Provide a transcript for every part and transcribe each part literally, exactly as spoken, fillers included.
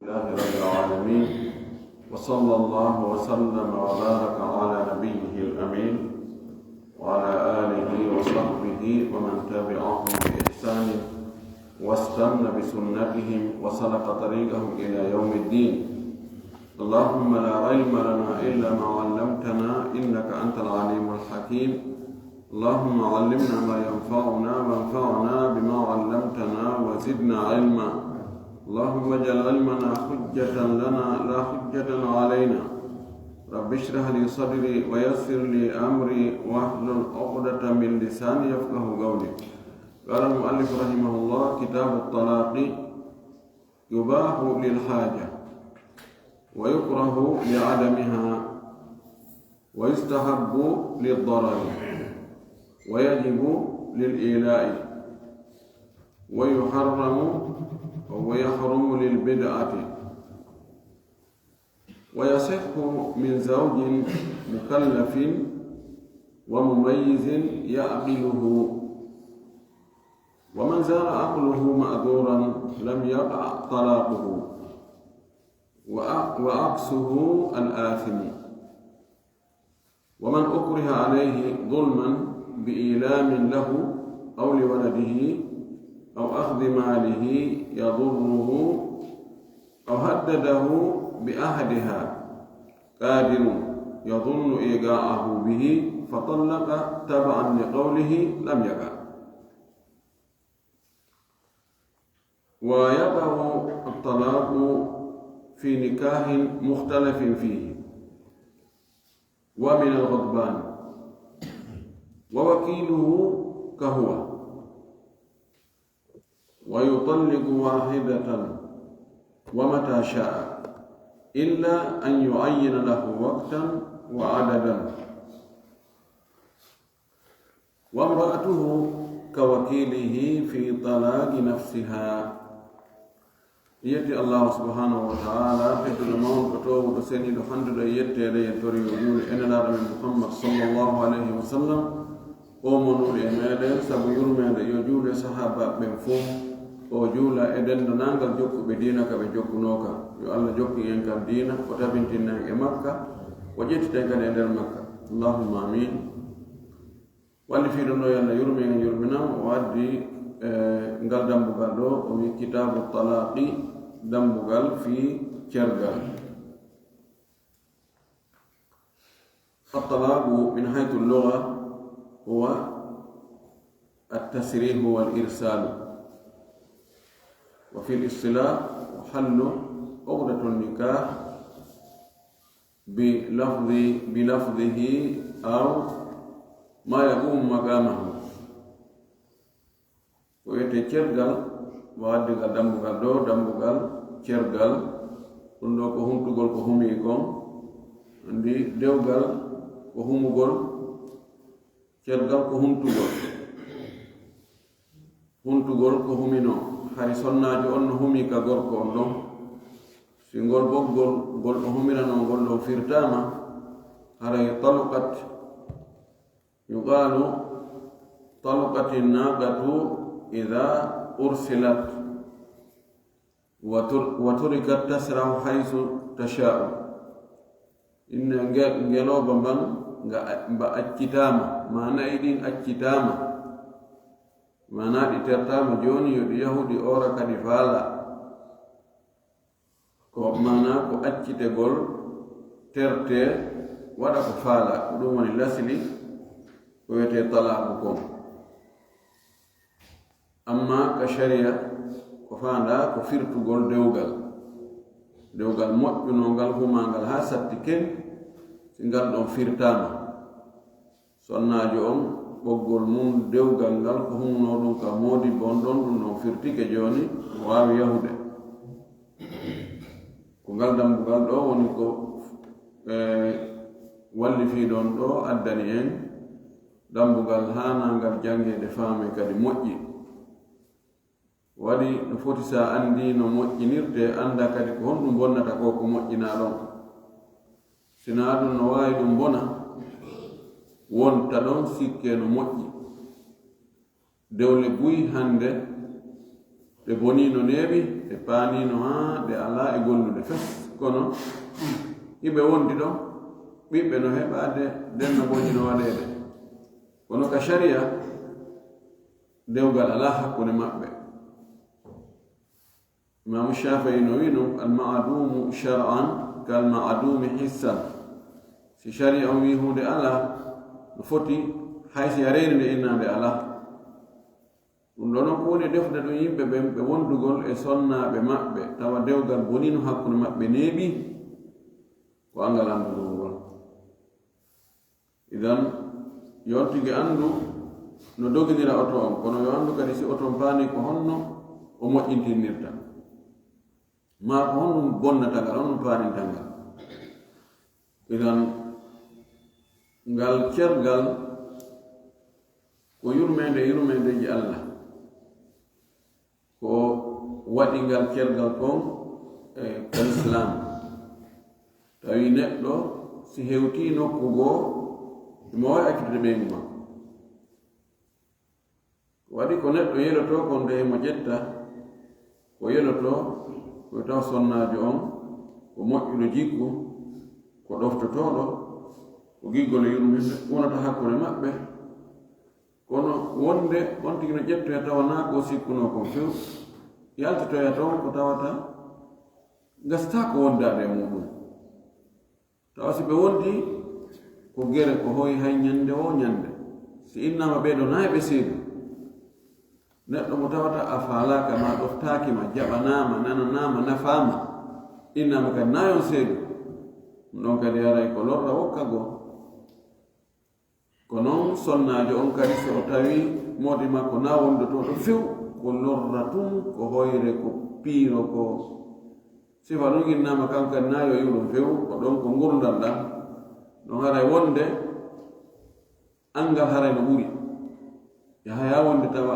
لله رب العالمين، وصلى الله وسلم وبارك على نبيه الأمين وعلى آله وصحبه ومن تبعهم بإحسان واستن بسنتهم وسلك طريقهم إلى يوم الدين. اللهم لا علم لنا إلا ما علمتنا إنك أنت العليم الحكيم. اللهم علمنا ما ينفعنا وانفعنا بما علمتنا وزدنا علما. اللهم اجعل علمنا حجة لنا لا حجة علينا. رب اشرح لي صدري ويسر لي أمري واحلل عقدة من لساني يفقه قولي. قال المؤلف رحمه الله: كتاب الطلاق. يباح للحاجة، ويكره لعدمها، ويستحب للضرر، ويجب للإيلاء، ويحرم ويحرم للبدعة، ويصح من زوج مكلف ومميز يعقله، ومن زال عقله معذورا لم يقع طلاقه، وع-، وعكسه الآثم. ومن أكره عليه ظلما بإيلام له أو لولده أو أخذ ماله يضره أو هدده بأحدها قادر يظن إيقاعه به فطلق تبعا لقوله لم يقع. ويقع الطلاق في نكاح مختلف فيه ومن الغضبان ووكيله كهو، ويطلق واحدة ومتى شاء إلا أن يعين له وقتا وعددا. وامرأته كوكيله في طلاق نفسها. Yetti Allahu subhanahu wa ta'ala, tedduɗo mawɗo, toowuɗo, seniiɗo, handuɗo e yetteede, en tori yo juulu e Nelaaɗo men Muhammad sallallahu alayhi wa sallam, o mo nuli e meɗen sabu yurmeende, yo juulu e sahaabaaɓe ɓen fof, o juula e denndaangal jokkuɓe diina ka ɓe jokkunoo ka. Yo Allah jokkin en kan diina, o tabintina en e makka, o ƴettita en kadi e nder makka. Allahumma amin. Wallifiiɗo no, yo Allah yurmin en, yurminan, o addi, eh, ngal dambugal ɗo, o wi kitaabu talaaqi, dambugal fii cergal. الطلاق من حيث اللغة هو التسريح والإرسال، وفي الاصطلاح حل عقدة النكاح بلفظ، بلفظه أو ما يقوم مقامه. Ko wiyetee cergal, waɗde ngal dambugal ɗo, dambugal cergal. Ɗum ɗo ko huntugol ko humii kon. Anndi dewgal ko humugol, cergal ko huntugol. Huntugol ko huminoo. Hari sonnaajo on no humii ka gorko on ɗon. Si ngol ɓoggol ngol o humiranoo ngol ɗon firtaama, haray taluqat. يقال: طلقت الناقة إذا أرسلت وتر-، وتركت تسرح حيث تشاء. Inna nge-, ngelooba mban nga a-, mba accitaama, maanaa ɗin accitaama, maanaa ɗi tertaama jooni, yo ɗi yahu ɗi oora ka ɗi faalaa. Ko maanaa ko accitegol, tertee, waɗa ko faalaa. Ko ɗum woni lasli ko wiyetee talaaku kon. Amma ka sharia, ko faandaa ko firtugol dewgal. Dewgal moƴƴunoo ngal, humaa ngal haa satti ken, si ngal ɗon firtaama. Sonnaajo on, ɓoggol mun, dewgal ngal, ko humunoo ɗum ka moodibbo on ɗon, ɗum ɗon firtike jooni, o waawi yahude. Ko ngal dambugal ɗo woni ko, e, wallifiiɗo on ɗo addani en, dambugal haanaa ngal janngeede, faamee kadi moƴƴi. Waɗi no foti, si a anndii no moƴƴinirtee, anndaa kadi ko honɗum bonnata ko, ko moƴƴinaa ɗon. Si naa ɗum no waawi ɗum bona, wonta ɗon sikke no moƴƴi. Dewle buy hannde, ɗe bonii no neeɓi, Paanino haa nde alaa e gollude fes, kono hiɓe wondi ɗo, ɓiɓɓe no heɓaade, dennabooji no waɗeede. Kono ka sharia, dewgal alaa hakkunde maɓɓe. Imaamu Shaafi'i no wi'i non, "Al-ma'dumu shar'an kal ma'dumi hissan." Si sharia on wi'i huunde alaa, no foti hay si a reeni nde, inna nde alaa. Ɗum ɗo non ko woni e defude ɗum yimɓe ɓen, ɓe wondugol e sonnaaɓe maɓɓe, tawa dewgal bonino hakkunde maɓɓe neeɓi, ko anngal anndugol ngol. Idan, yo on tigi anndu no doginira oto on, kono yo anndu kadi si oto on paani ko honno o moƴƴintinirta. Maa ko honɗum bonnata ngal, honɗum paaninta ngal. Idan, ngal cergal ko yurmeende, yurmeendeeji Allah. Ko waɗi ngal cergal kon e, ko Islam. Tawi neɗɗo si hewtii nokku goo, himo waawi accude ɓeyngu makko. Ko waɗi ko neɗɗo yelotoo kon de himo ƴetta, ko yelotoo, ko taw sonnaajo on, ko moƴƴuɗo jikku, ko ɗoftotooɗo, ko giggol e yurmeende wonata hakkunde maɓɓe. Kono wonde on tigi no ƴettoya tawa naa ko sikkunoo kon few, yaltitoya toon ko tawata gasataa ko wondaade e muuɗum. Tawa si ɓe wondi ko gere, ko hoy hay ñande woo ñande. Si innaama ɓee ɗoo naa e ɓe seedu. Neɗɗo mo tawata a faalaaka ma, ɗoftaaki ma, jaɓanaama, nananaama, nafaama. Innaama kadi naa e on seedu. Ɗum ɗon kadi haray ko lorra wokka goo. Ko non sonnaajo on kadi, so o tawi moodi makko naa wondotooɗo few, ko lorra tun, ko hoyre, ko piiro, ko sifa ɗum innaama kan kadi naa yo iw ɗum few, ko ɗon ko ngurdal ɗan. Ɗon haray wonde anngal haray no ɓuri. Yahaya wonde tawa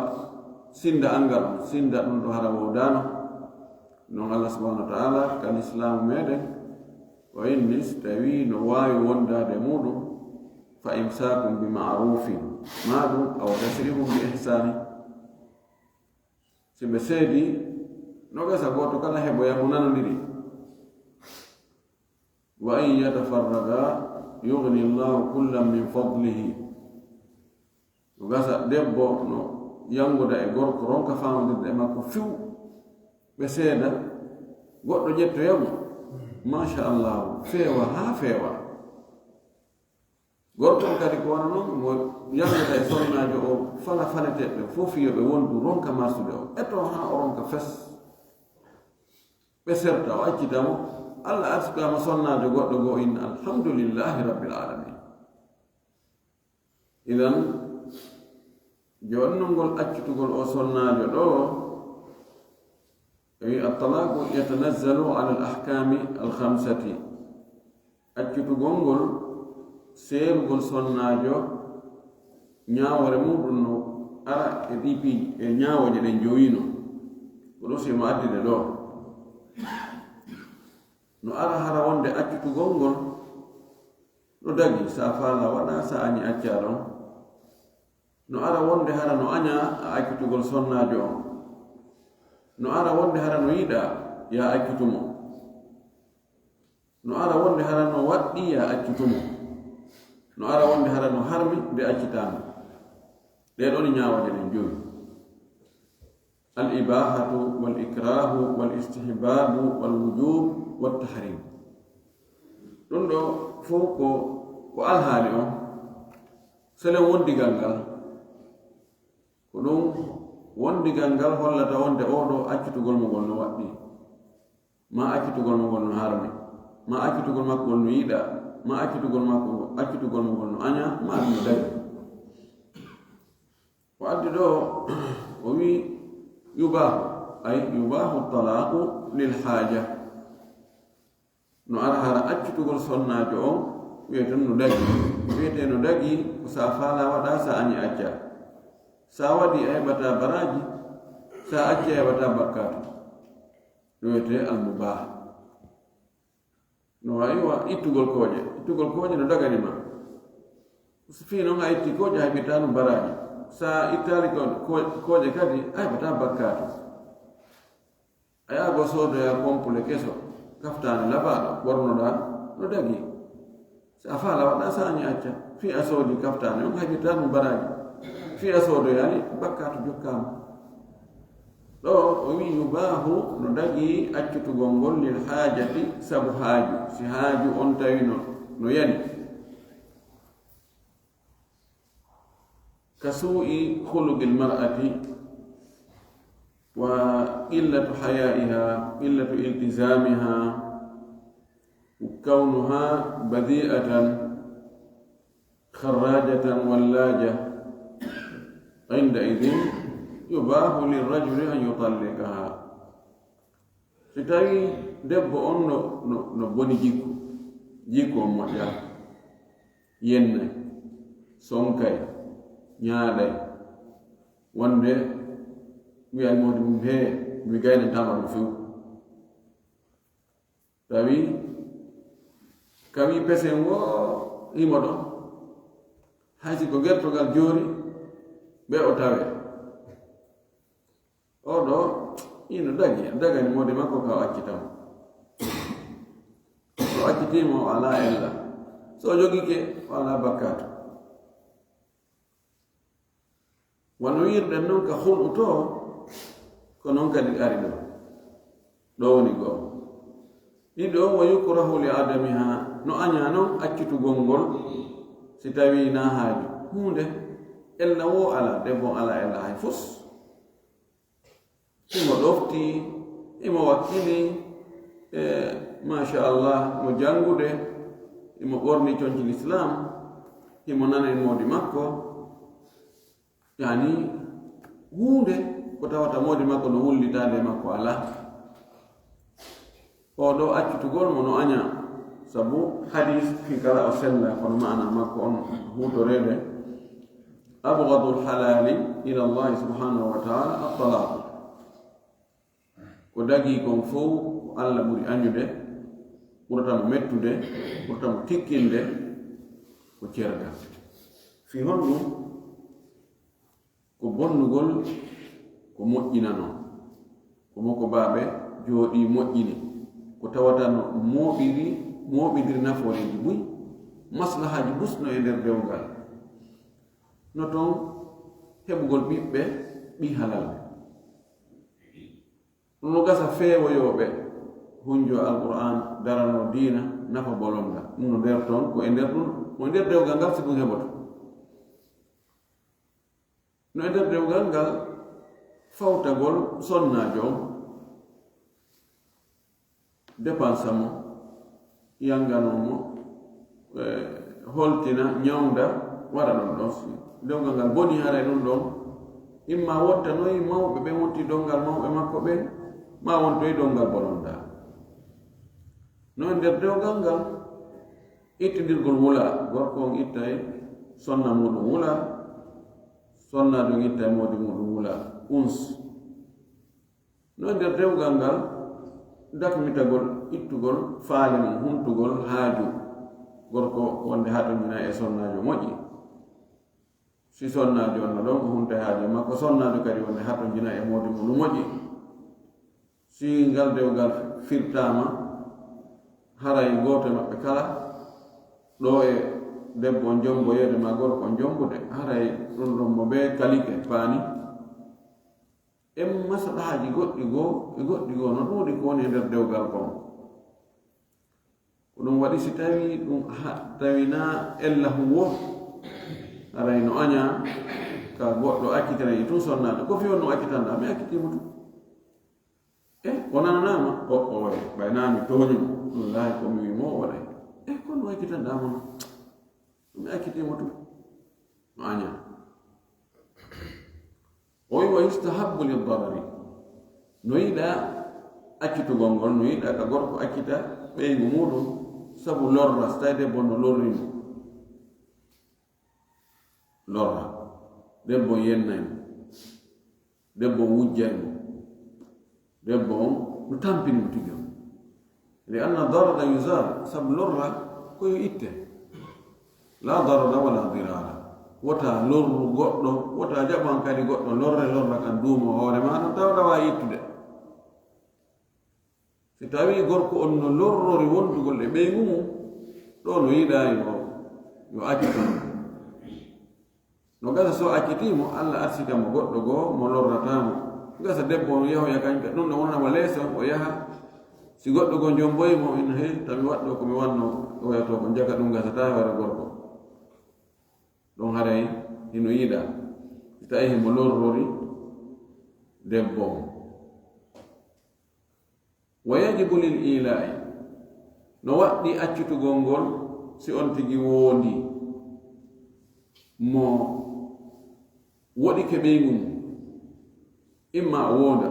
sinda anngal on, sinda ɗum ɗo hara woodaano. Non Allah subhanahu wa ta'ala kan Islaamu meɗen, o inni si tawi no waawi wondaade muuɗum, fa imsaakun bi ma'rufin, maa ɗum aw tasrihun bi ihsani. Si ɓe seedi, no gasa gooto kala heɓoya mo nanondiri. Wa in yatafarraqa yughni Allahu kullan min fadlihi. No gasa debbo no yanguda e gorko, ronka faamondirde e makko few, ɓe seeda, goɗɗo ƴettoya mo. Machallah, feewa haa feewa. Gorko on kadi ko wano non, mo yanguda e sonnaajo o, fala faleteeɓe fof yo ɓe wondu ronka marsude o. Eto haa o ronka fes. Ɓe serta, o accita mo. Allah arsikaama sonnaajo goɗɗo goo, inna alhamdulillahi rabbil alamin. Idan, jonnongol accitugol o sonnaajo ɗo, e wi at-talaqu yatanazzalu ala al-ahkami al-khamsati. Accitugol ngol, seerugol sonnaajo, ñaawoore muuɗum no ara e ɗii piiji, e ñaawooje ɗen jowino. Ko ɗum si mo addude ɗo. No ara hara wonde accitugol ngol no dagi, sa faala waɗa, sa añi acca ɗon. No ara wonde hara no aña a accitugol sonnaajo on. No ara wonde hara no yiɗa ya accutu mo. No ara wonde hara no waɗɗi ya accutu mo. No ara wonde hara no harmi nde accitaama. Ɗee ɗoo ni ñaawooje ɗen jowi. Al-ibahatu, wal ikrahu, wal istihbabu, wal wujub, wat tahrim. Ɗum ɗo fof ko, ko alhaali on. Selen wondigal ngal. Ko ɗum wondigal ngal hollata wonde oo ɗoo accitugol mo ngol no waɗɗi. Ma accitugol mo ngol no harmi. Ma accitugol makko ngol no yiɗa. Ma accitugol makko, accitugol mo ngol no aña, ma ɗum no dagi. O addi ɗo, o wi, yubahu, ay yubahu talaqu lil haja. No ara hara accitugol sonnaajo on, wiyeten no dagi. Wiyete no dagi, ko sa faala waɗa, sa añi acca. Sa waɗi a heɓata baraji, sa acci a heɓata bakkaatu. Ɗum wiyete al mubah. No wayi wa ittugol kooƴe. Ittugol kooƴe no dagani ma. So fii non a itti kooƴe, a heɓirta no baraji. Sa ittaali ko, ko, kooƴe kadi, a heɓata bakkaatu. A yaha go soodoya kompule keso, kaftaani labaaɗo, ɓornoɗaa, no dagii. Si a faalaa waɗa saani acca, fii a soodi kaftaani on, haybirtaa ɗum baraaji. Fii a soodoyaali, bakkaatu jokkaama. Ɗo o wi'i yubaahu no dagii accutugol ngol lil haajati sabu haaju, si haaju on tawi no, no yani. Ka suu'i khuluqil mar'ati wa qillatu hayaa'iha, qillatu iltizaamiha, kawnuha badi'atan kharrajatan wallaaja, inda idin yubaahu lirrajuli an yutalliqaha. Si tawi debbo on no, no, no boni jikku, jikku on moƴƴa, yennay, sonkay, ñaaɗay, wonde wi'ay moodi mum, "Hee, mi gaynantaama ɗum few." Tawi ka wi pesen wo himo ɗon. Hay si ko gertogal joori, ɓe o tawe. O ɗo, ino dagi, dagani moodi makko ka o accita mo. O accitii mo o alaa ella. So o jogike, o alaa bakkaatu. Wano wi'irɗen non ka hulɓu to, ko non kadi ari ɗo. Ɗo woni goo. Ɗiɗo, wa yukrahu li adamiha, no añaa non accitugol ngol, si tawi na haaju. Huunde, ella wo alaa, debbo alaa ella hay fus. Himo ɗofti, himo wakkili, e, machallah, mo janngude, himo ɓorni conci l'islam, himo nana e moodi makko. Yani, huunde ko tawata moodi makko no wullitaade e makko alaa. O ɗo accitugol mo no añaa, sabu hadis fii kala o sella, kono maana makko on huutoreede, "Abghadul halali ila Allahi subhanahu wa ta'ala at-talaq." Ko dagii kon fow, ko Alla ɓuri añude, ɓurata mo mettude, ɓurata mo tikkinde, ko cergal. Fii honɗum? Ko bonnugol ko moƴƴinanoo, ko mokobaaɓe jooɗii moƴƴini, ko tawata no mooɓiri, mooɓidiri nafooreeji buy, maslahaaji busno e nder dewgal. No ton heɓugol ɓiɓɓe ɓii halal. Ɗum no gasa feewoyooɓe hunjo Alqur'aan, darano diina, nafa bolonda. Ɗum no nder ton, ko e nder ɗum, ko e nder dewgal ngal si ɗum heɓoto. No e nder dewgal ngal fawtagol sonnaajo on, dépense mo, yanganoo mo, e, holtina, ñawnda, waɗa ɗum ɗon. Si dewgal ngal boni, haray ɗum ɗon, imma wontanoy mawɓe ɓen wonti dongal mawɓe makko ɓen, ma wontoy dongal bononda. No e nder dewgal ngal ittindirgol wula, gorko on ittay sonna muɗum wula, sonnaajo on ittay moodi muɗum wula, uns. No e nder dewgal ngal dakmitagol, ittugol faale mum, huntugol haaju gorko wonde hatonjina e sonnaajo moƴƴi. Si sonnaajo on no ɗon, o huntay haaju makko, sonnaajo kadi wonde hatonjina e moodi muɗum moƴƴi. Si ngal dewgal firtaama, haray gooto e maɓɓe kala, ɗo e debbo on jomboyeede ma gorko on jombude, haray ɗum ɗon mo bee kalike paani. En masalahaaji goɗɗi goo e goɗɗi goo no ɗuuɗi ko woni e nder dewgal kon. Ko ɗum waɗi si tawi ɗum ha-, tawi na ella huwo, haray no aña ka goɗɗo accitana e tun sonnaajo. Ko fiyo no accitanɗaa, mi accitii mo tun. E, o nananaama, o, o, ɓay na mi tooñi mo, wallaahi ko mi wii mo o waɗay. E, kono accitanɗaa mo no? Mi accitii mo tun. No aña. O wi, "Wa yustahabbu lid darari." No yiɗaa accitugol ngol, no yiɗaa ka gorko accita ɓeyngu muɗum, sabu lorra, so tawi debbo no lorri mo. Lorra. Debbo yennay mo. Debbo wujjay mo. Debbo on no tampini mo tigi on. Li anna darara yuzal, sabu lorra ko yo itte. La darara wala dirara. Wota lorru goɗɗo, wota jaɓan kadi goɗɗo lorre, lorra kan duumo hoore ma, ɗum tawa ɗawa ittude. Si tawii gorko on no lorrori wondugol e ɓeyngu mum, ɗo no yiɗaa yo, yo accu. No gasa so accitii mo, Alla arsika mo goɗɗo goo mo lorrataa mo. Gasa debbo on yahoya kañum kadi, ɗum no wonana mo leeso, o yaha. Si goɗɗo goo jomboyi mo, ina, "Hey, tami waɗɗo ko mi wanno, oya to ko jaka, ɗum gasataa hoore gorko." Ɗum haray hino yiɗaa. Si tawii himo lorrori debbo on. Wa yajibu lil ila'i, no waɗɗi accitugol ngol si on tigi woondii mo woɗike ɓeyngu mum. Imma o woonda,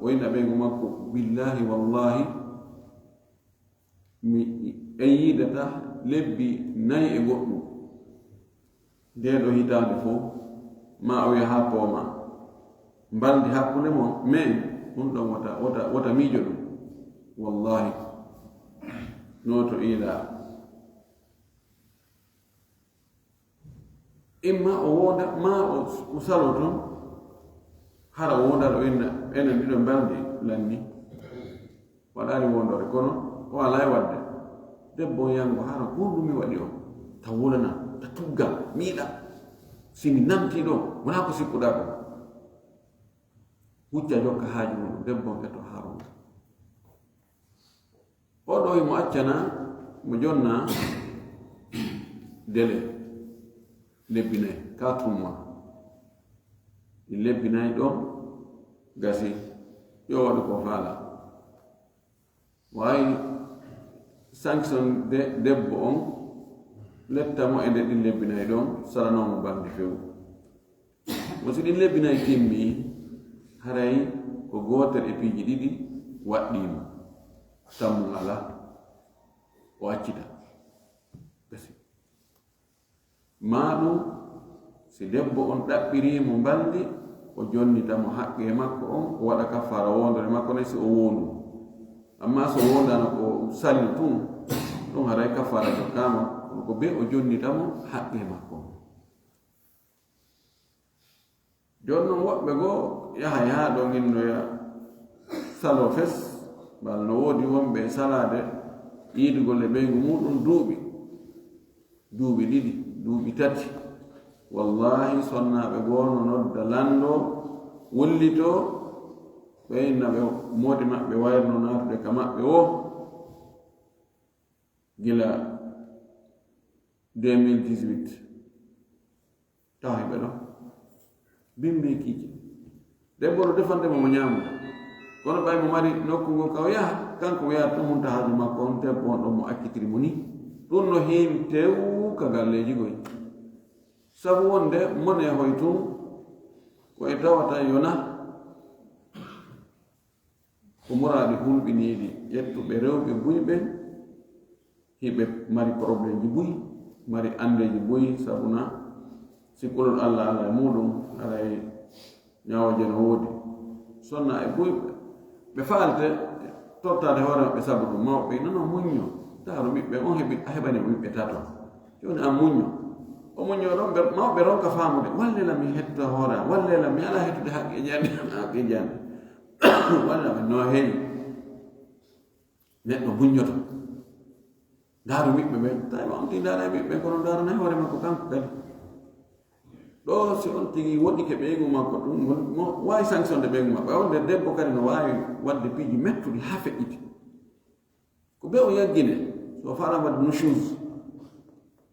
o inna ɓeyngu makko, "Billaahi wallaahi, mi en yiidata lebbi nayi e goɗɗum. Ndee ɗoo hitaande fof, ma o yaha pooma. Mbalndi hakkunde mo, men, ɗum ɗon wota, wota, wota miijo ɗum. Wallaahi, no to ila." Imma o woonda, ma o, o saloo toon, hara o woonda ɗo inna, enen ɗiɗo mbalndi lanni. Waɗaali wondore, kono o alaa e waɗde. Debbo on yango, "Hara ko honɗum mi waɗi on? Ta wulana, ta tugga, miiɗa. Si mi namtii ɗo, wonaa ko sikkuɗaa ko." Hucca jokka haaju mum, debbo on ƴetto haaroo. Oɗo himo accana, mo jonna délai lebbi nayi, quatre mois. Ɗi lebbi nayi ɗon gasi, yo waɗu ko faala. Waawi sanction de, debbo on, letta mo e nder ɗin lebbi nayi ɗon, salanoo mo bandi few. Mo si ɗin lebbi nayi timmi, haray ko gootel e piiji ɗiɗi waɗɗii mo. Tammu alaa, o accita. Gasi. Maa ɗum, si debbo on ɗaɓɓirii mo mbalndi, o jonnita mo haqqee makko on, o waɗa kaffaara woondore makko nden si o woondu. Ammaa so o woondaano ko o sali tun, ɗum haray kaffaara jokkaama, kono ko bee o jonnita mo haqqee makko on. Jooni non woɓɓe goo yaha yaha ɗo nginnoya saloo fes, mbal no woodi wonɓe e salaade yiidugol e ɓeyngu muuɗum duuɓi, duuɓi ɗiɗi, duuɓi tati. Wallaahi, sonnaaɓe goo no nodda lanndoo, wullitoo, ɓe inna ɓe moodi maɓɓe wayrno naatude ka maɓɓe woo, gila deux mille dix-huit. Tawa hiɓe ɗon. Bimbi kiice. Debbo no defande mo, mo ñaamude. Kono ɓay mo mari nokku ngon ka o yaha, kanko o yaha tun hunta haaju makko on, debbo on ɗon mo accitiri mo ni. Ɗum no heewi tew ka galleeji goy. Sabu wonde mone hoy tun ko e tawata yona. Ko muraaɗi hulɓiniiɗi, ƴettuɓe rewɓe buy ɓen, hiɓe mari probleemji buy, mari anndeeji buy, sabu na si kulol Alla alaa e muuɗum, haray ñawooje no woodi. Sonna e buy, ɓe faalte tottaade hoore maɓɓe sabu ɗum. Mawɓe, "Non, non, muñño, ndaaru ɓiɓɓe on, heɓi, a heɓani mo ɓiɓɓe tato. Jooni an muñño." O muñño ɗon, ɓe, mawɓe ronka faamude, "Wallela mi hetta hoore am, wallela mi alaa hettude haqqe jande, haqqe jande." Wallela mi no heewi. Neɗɗo muññoto. Ndaaru ɓiɓɓe ɓen. Tawi ma on ti ndaara e ɓiɓɓe ɓen, kono ndaarana e hoore makko kanko kadi. Ɗo si on tigi woɗɗike ɓeyngu makko ɗum, mo, mo waawi sanctionde ɓeyngu makko. E wonde debbo kadi no waawi waɗde piiji mettuɗi haa feƴƴiti. Ko ɓe o yaggine, so faala waɗde nushuz.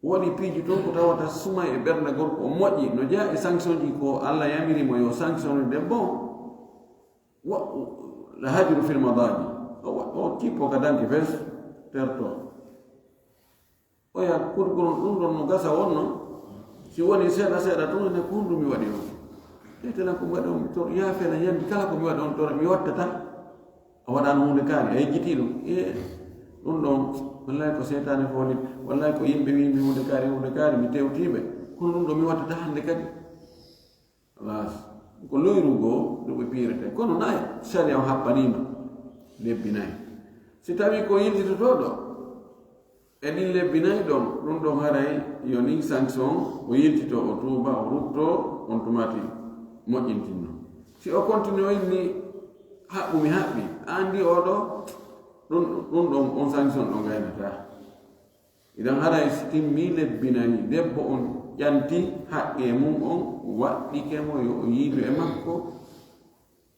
Woni piiji toon ko tawata sumay e ɓernde gorko o moƴƴi, no jeyaa e sanction ji ko Alla yamiri mo yo sanction debbo. Wa, la hajru fil madaji. O, o kippo ka danki fes, terto. Oya kurkurun ɗum ɗon no gasa wonno. Si woni seeɗa seeɗa tun, ne ko honɗum mi waɗi on? Tete lan ko mi waɗi on, mi tor-, yaafee lan yandi kala ko mi waɗi on, tor-, mi wattata. A waɗaano huunde kaari, a yejjitii ɗum. E, ɗum ɗon, wallay ko seytaane fooli, wallay ko yimɓe wii mi huunde kaari, huunde kaari, mi tewtii ɓe. Kono ɗum ɗo mi wattata hannde kadi. Halas. Ko luyru goo, ɗum ɓe piirete. Kono nayi, sariya o happaniima lebbi nayi. Si tawii ko yiltitotooɗo, e ɗin lebbi nayi ɗon, ɗum ɗon haray yo nin sanction, o yiltitoo, o tuuba, o ruttoo, on tumati moƴƴintinno. Si o continuoyi ni, haɓɓu mi haɓɓi, a anndi oɗo, Ɗum ɗum ɗon on sanction ɗo gaynata. Idan haray si timmi lebbi nayi, debbo on ƴanti haqqe mum on, waɗɗike mo yo o yiidu e makko,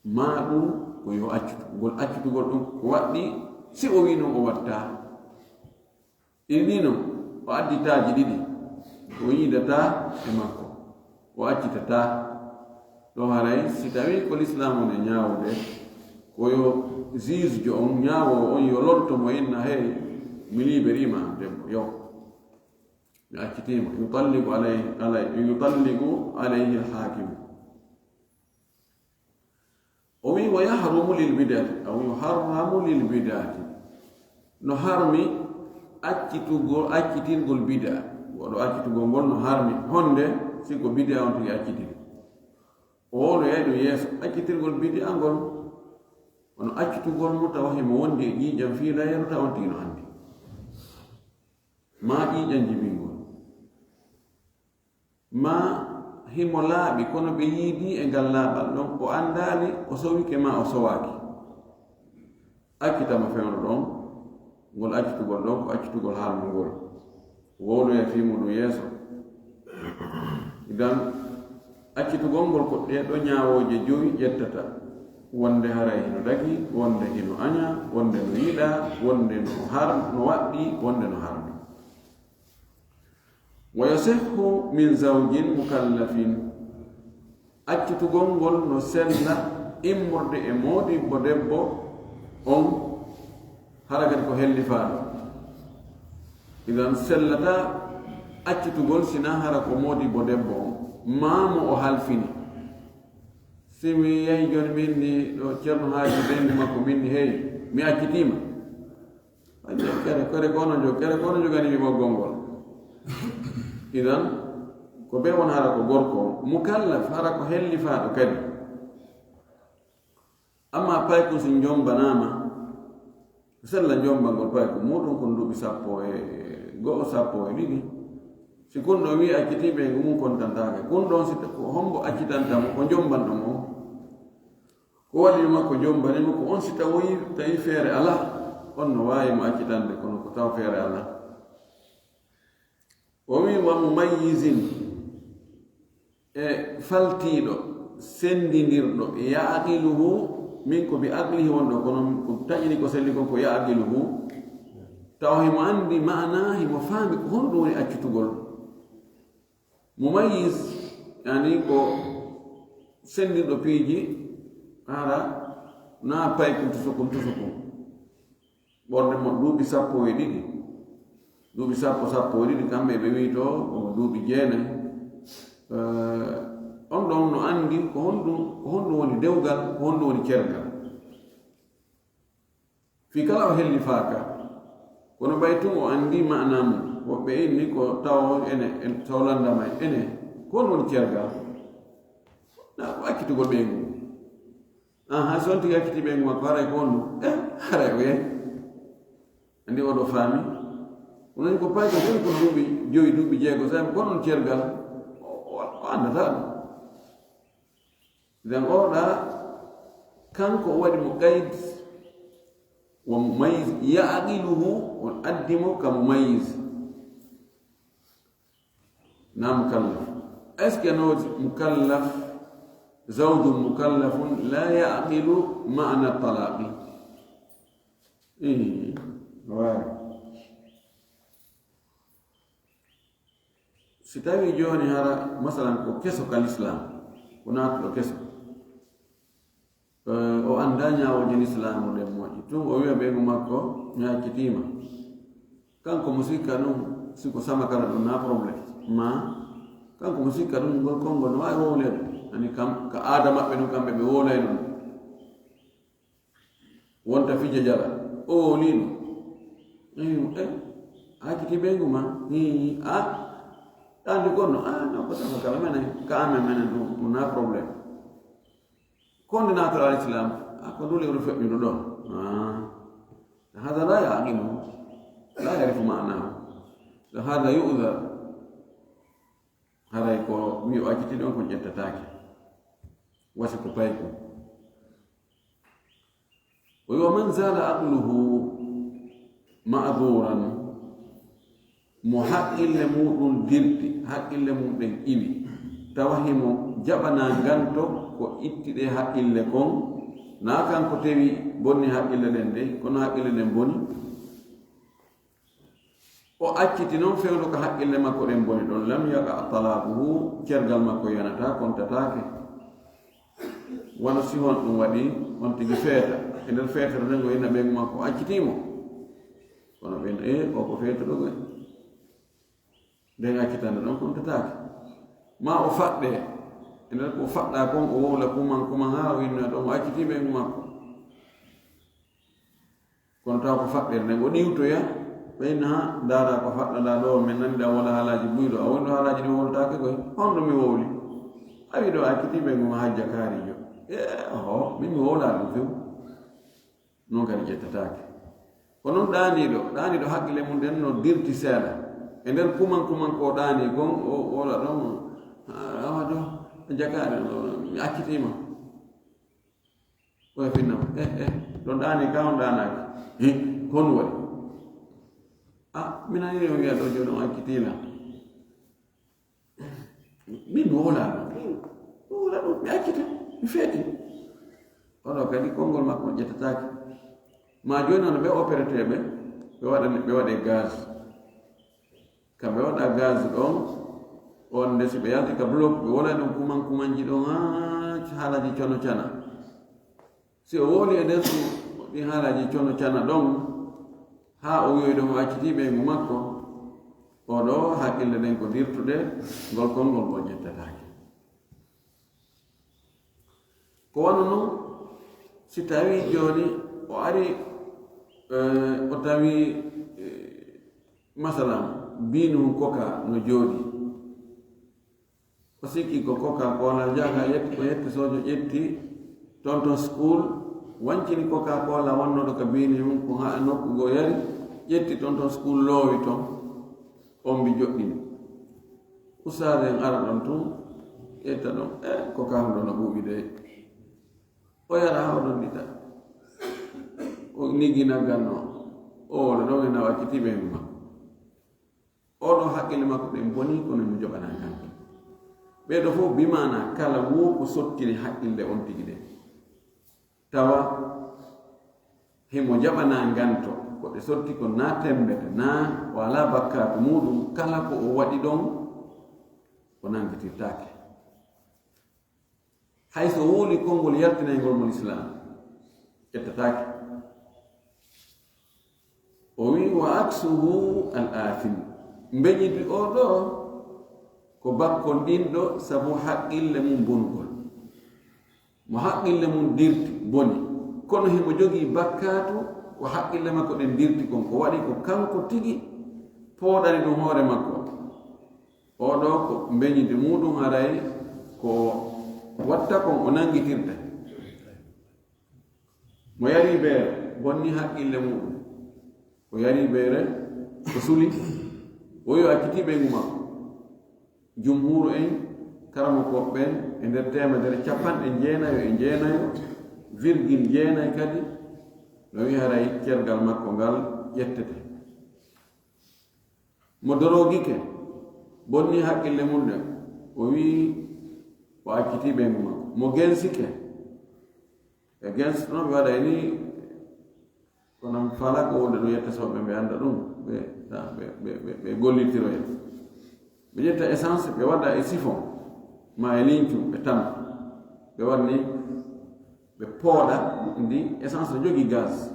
ma ɗum ko yo accutu. Ngol accutugol ɗum ko waɗɗi, si o wi non o watta. Ɗin ɗi non, o addi taaji ɗiɗi, o yiidata e makko, o accitata. Ɗo haray, si tawi ko lislaam on e ñaawude, ko yo juge jo on, ñaawoowo on, yo lorto mo inna, hey, mi liberiima debbo, yo. Mi accitiima. Yutalliqu alay-, alay-, yutalliqu alayhi al-haakimu. O wi, "Wa yahrumu lil bid'ati, aw yuharramu lil bid'ati." No harmi accitugol, accitingol bid'a. Woɗo accitugol ngol no harmi. Honde, si ko bid'a on tigi accitini. O wowloyay ɗum yeeso. Accitirgol bid'a ngol, kono accitugol mo tawa himo wondi e ƴiiƴam fiilayru tawa on tigi no andi. Ma ƴiiƴam jibingol. Ma himo laaɓi, kono ɓe yiidi e ngal laaɓal ɗon, o andaali, o sowike ma o sowaaki. Accitama fewndo ɗon, ngol accitugol ɗon, ko accitugol harmungol. Wowloya fii muɗum yeeso. Idan, accitugol ngol ko ɗee ɗo ñaawooje jowi ƴettata. Wonde haray hino dagi, wonde hino aña, wonde no yiɗa, wonde no har-, no waɗɗi, wonde no harmi. Wa yasihhu min zawjin mukallafin. Accitugol ngol no sella immorde e moodibbo debbo on, hara kadi ko hellifaaɗo. Idan sellata accitugol sina hara ko moodibbo debbo on, maa mo o halfini. Si mi yahi jooni min ni ɗo Ceerno Haaji ɓeyngu makko min ni, hey, mi accitiima. Ande kere, kere kono jo-, kere kono jogani mi ɓoggol ngol. Idan, ko ɓe won hara ko gorko on. Mukallaf, hara ko hellifaaɗo kadi. Amma paykun si jombanaama, sella jombangol paykun muɗum kun duuɓi sappo e go'o, sappo e ɗiɗi. Si kun ɗon wi accitiiɓe ngu mum kontantaake. Kun ɗon si ta-, ko hombo accitanta mo, ko jombanɗo mo? Ko waɗi makko jombani mo ko on si tawoyi, tawi feere alaa, on no waawi mo accitande, kono ko taw feere alaa. O wi, "Wa mumayyizin", e faltiiɗo, sendindirɗo, ya'qiluhu, min ko bi aqlihi wonɗo, kono ko taƴini ko selli kon ko ya'qiluhu, taw himo andi maana, himo faami ko honɗum woni accitugol. Mumayyiz, yani ko sendinɗo piiji, hara na paykun tusukun tusukun. Ɓornde mo duuɓi sappo e ɗiɗi. Duuɓi sappo, sappo e ɗiɗi, kamɓe ɓe wi to ko duuɓi jeenay. Eh, on ɗon no andi ko honɗum, ko honɗum woni dewgal, ko honɗum woni cergal. Fii kala o hellifaaka, kono ɓay tun o andi maana mum. Woɓɓe inni ko tawo ene, en, taw landama ene, ko honɗum woni cergal? Na ko accitugol ɓeyngu. Aha, so on tigi acciti ɓeyngu makko, haray ko honɗum? Eh, haray o yehi. Andi oɗo faami. Onon ko paykun ko duuɓi jowi, duuɓi jeego, sabi ko honɗum cergal? O, o, o andata ɗum. Idan oɗa, kanko o waɗi mo qayd wa mumayyiz, ya'qiluhu, on addi mo ka mumayyiz. Na mukallaf. Est-ce que no mukallaf, zawjun mukallafun la ya'qilu ma'na talaqi? Ih, waawi. Si tawi jooni hara, masalan, ko keso ka lislaam, ko naatuɗo keso, eh, o anndaa ñaawooje lislaam o ɗen moƴƴi, tun o wi'a ɓeyngu makko, mi accitiima. Kanko mo sikka ɗum, si ko sama kala ɗum, na problème. Ma, kanko mo sikka ɗum, ngol konngol no waawi wowleede. Ani kam, ka aada maɓɓe ɗum, kamɓe ɓe wowlay ɗum. Wonta fija jala. O wowlino. Eyo, eh, a acciti ɓeyngu ma? Ii, a, ɗandi konno? A, non, ko sama kala menen, ka amen menen ɗum, ɗum na problème. Ko nde naatata al-Islam, a, ko ndu lewru feƴƴundu ɗon. Ah. Hada la ya'qilu, la ya'rifu ma'nahu. Hada yu'dhar. Haray ko wi o acciti ɗon ko ƴettataake. Wasi ko paykun. O wi, "Wa man zala aqluhu." Ma'duran, mo haqqille muɗum dirti, haqqille mum ɗen iwi, tawa himo jaɓanaa nganto ko itti ɗe haqqille kon, naa kanko tewi bonni haqqille ɗen de, kono haqqille ɗen boni. O acciti non fewndo ko haqqille makko ɗen boni ɗon, lam yaqa talaaquhu, cergal makko yanataa, kontataake. Wano si hon ɗum waɗi, on tigi feeta. E nder feetere nden, o ina ɓeyngu makko accitii mo. Kono ɓen, e, o ko feetuɗo koy. Nden accitande ɗon kontataake. Ma o faɗɗe. E nder ko faɗɗa kon, o wowla kuman, kuman haa o inna ɗon, o accitii ɓeyngu makko. Kono taw ko faɗɗere nden, o ɗiwtoya, ɓeyna haa ndaara ko faɗɗa ɗa ɗo, min nani ɗa wala haalaaji buyɗo, a wonno haalaaji ɗi wowlataake koy, honɗo mi wowli? A wi ɗo accitii ɓeyngu ma hajja kaarijo. E, oho, min mi wowla ɗum few. Non kadi ƴettataake. Ko non ɗaaniiɗo, ɗaaniiɗo haqqille mum ɗen no dirti seeɗa. E nder kuman, kuman ko ɗaani kon, o wowla ɗon, awa ɗo, jakaare ɗo, mi accitiima. Oya finnama, eh, eh, ɗon ɗaani ka on ɗaanaaki. Hi, ko honɗum waɗi? A, mi nani on wiya ɗo jooni on accitiila. Min mi wowla ɗum. Mi wowla ɗum, mi accita, mi feeti. Oɗo kadi konngol makko on ƴettataake. Ma jooni on ɓe opérateur ɓe, ɓe waɗa, ɓe waɗe gaz. Kamɓe waɗa gaz ɗon, on nde si ɓe yalti ka bloc, ɓe wola ɗum kuman kumanji ɗon haa haalaaji cono cana. Si o wowli e nder ɗi haalaaji cono cana ɗon, haa o wiyoy ɗon o accitii ɓeyngu makko, oɗo haqqille ɗen ko dirtuɗe, ngol konngol ngol ƴettataake. Ko wano non, si tawii jooni o ari, eh, o tawii, eh, masalan, biinu koka no jooɗi. O sikki ko Coca-Cola jaaka yetti, ko yetti soojo ƴetti tonton school, wancini Coca-Cola wonnooɗo ka biini mum, ko haa nokku goo yari, ƴetti tonton school loowi ton, on mbi joɗɗini. Ustaade en ara ɗon tun, ƴetta ɗon, e, Coca ɗo no ɓuuɓi dey. O yara haa o ɗon ɗiɗa. O niggi nagganno. O wala ɗon e na wacciti ɓe ma. Oɗo haqqille makko ɗen boni, kono mi joɓanaa kanko. Ɓeeɗo fof bi maana kala woo ko sottiri haqqille on tigi ɗen. Tawa himo jaɓanaa nganto, ko ɗe sotti ko naa temmbete, naa o alaa bakkaatu muuɗum, kala ko o waɗi ɗon, o nanngitirtaake. Hay so wowli konngol yaltinaygol mo Lislaam, ƴettataake. O wi, "Wa aksuhu al-athim." Mbeñidi o ɗo ko bakkonɗinɗo sabu haqqille mum bonugol. Mo haqqille mum dirti, boni. Kono himo jogii bakkaatu ko haqqille makko ɗen dirti kon. Ko waɗi ko kanko tigi pooɗani ɗum hoore makko. Oɗo ko mbeñidi muuɗum haray ko watta kon o nanngitirta. Mo yari beere, bonni haqqille muuɗum. O yari beere, o suli, o yo acciti ɓeyngu makko. Jumhuuru en, karamokooɓe ɓen, e nder teemedere capanɗe jeenayo e jeenayo, virgule jeenayi kadi, no wi haray cergal makko ngal ƴettete. Mo dorogike, bonni haqqille mum ɗen, o wi o acciti ɓeyngu makko. Mo gensike, e gens ɗon ɓe waɗay ni, kono mi faalaa ko wonde ɗum yetta sooɓe ɓe annda ɗum, ɓe, ɓe, ɓe, ɓe, ɓe gollitiroya. Ɓe ƴetta essence, ɓe waɗa e siphon, ma e liñcu, ɓe tama. Ɓe waɗa ni, ɓe pooɗa ndi essence no jogii gaz.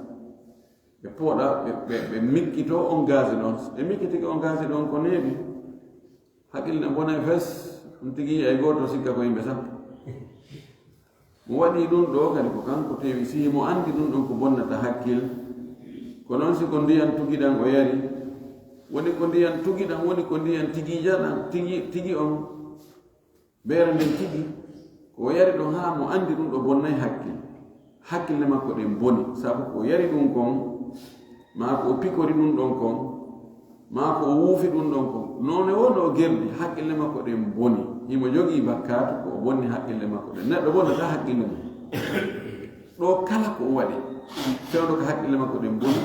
Ɓe pooɗa, ɓe, ɓe, ɓe mikkito on gaz ɗon. Ɓe mikkitike on gaz ɗon ko neeɓi. Haqqille ne bonay fes, ɗum tigi yi'ay gooto sikka ko yimɓe sappo. Mo waɗi ɗum ɗo kadi ko kanko tewi, si mo anndi ɗum ɗon ko bonnata hakkil. Ko noon si ko ndiyan tugiɗan o yari, woni ko ndiyan tugiɗan, woni ko ndiyan tigi jaɗan, tigi, tigi on. Beere nden tigi, ko o yari ɗon haa mo anndi ɗum ɗo bonnay hakkil. Hakkille makko ɗen boni, sabu ko o yari ɗum kon, maa ko o pikori ɗum ɗon kon, maa ko o wuufi ɗum ɗon kon. Noone woo no o gerdi, hakkille makko ɗen boni. Himo jogii bakkaatu ko o bonni hakkille makko ɗen. Neɗɗo bonnataa hakkille mum. Ɗo kala ko o waɗi, fewndo ko hakkille makko ɗen boni,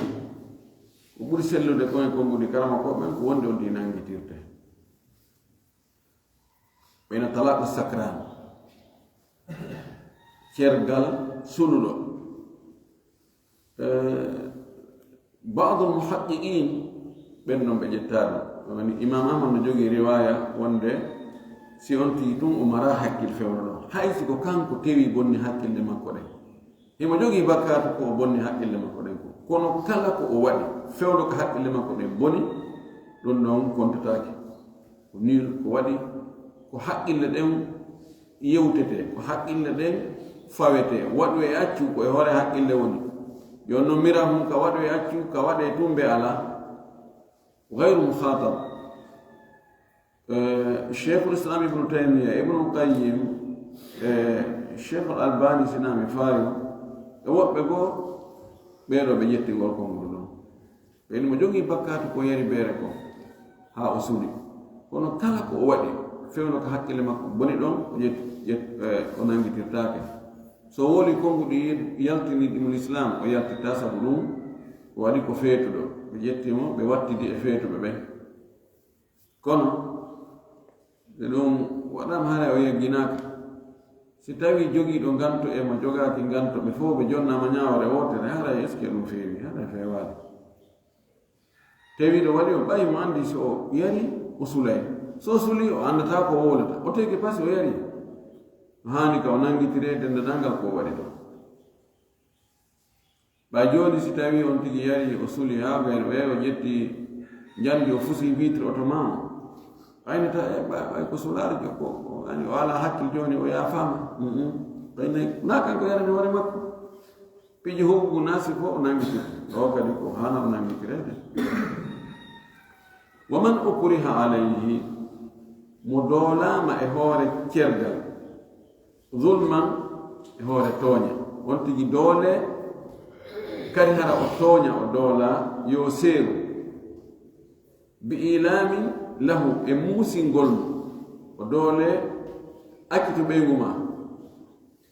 Ko ɓuri sellude kon e konguɗi karamokooɓe ɓen ko wonde on tigi nanngitirte. Ɓeyna talaqu sakran, cergal suluɗo. Eh, baadul muhaqqiqin ɓen non ɓe ƴetta ɗum. Woni Imam Ahmad no jogii riwaya wonde si on tigi tun o mara hakkil fewndo ɗon. Hay si ko kanko tewi bonni hakkille makko ɗen. Himo jogii bakkaatu ko o bonni haqqille makko ɗen ko. Kono kala ko o waɗi, fewndo ko haqqille makko ɗen boni, ɗum ɗon kontataake. Ko nii ko waɗi, ko haqqille ɗen yewtetee, ko haqqille ɗen fawetee. Waɗu e accu ko e hoore haqqille woni. Yo no mira hum ka waɗu e accu, ka waɗe tumbe alaa. Gayru mukhatab. Eh, Cheikhul Islam Ibnu Taymiya, Ibnu Qayyim, eh, Cheikhul Albani, si naa mi faayo, e woɓɓe goo, ɓee ɗoo ɓe ƴetti ngol konngol ɗon. Ɓen mo jogii bakkaatu ko yari beere ko, haa o suli. Kono kala ko o waɗi, fewndo ko hakkille makko boni ɗon, o ƴet-, ƴet-, eh, o nanngitirtaake. So woli konnguɗi yaltini ɗum Lislaam, o yaltitta sabu ɗum, o waɗi ko feetuɗo. Ɓe ƴetti mo, ɓe wattidi e feetuɓe ɓen. Kono, si ɗum waɗaama haray o yegginaaka. Si tawii jogiiɗo nganto e mo jogaaki nganto, ɓe fof ɓe jonnaama ñaawoore wootere, haray est-ce que ɗum feewi? Haray feewaali. Tawiiɗo waɗi o ɓay mo anndi so o yari, o sulay. So o sulii, o anndataa ko o wowlata. O teki pasi o yari. No haani ka o nanngitiree denndangal ko o waɗi ɗon. Ɓay jooni si tawii on tigi yari, o suli haa ɓen ɓe, o ƴetti njamndi, o fusi vitre oto maa o. Ɓaynata e ɓay, ɓay ko sulaare jo, ko, ko, ani o alaa hakkil jooni, o yaafaama. Mm-mm. Ɓay nay, naa kanko yarani hoore makko. Piiji huɓugu naasi fof o nanngitirta. Ɗo kadi ko haana o nanngitireede. Wa man ukriha alayhi, mo doolaama e hoore cergal, zulman, e hoore tooñe. On tigi doole, kadi hara o tooña, o doola, yo seeru. Bi ilamin lahu, e muusingol mo. O doole, accitu ɓeyngu maa.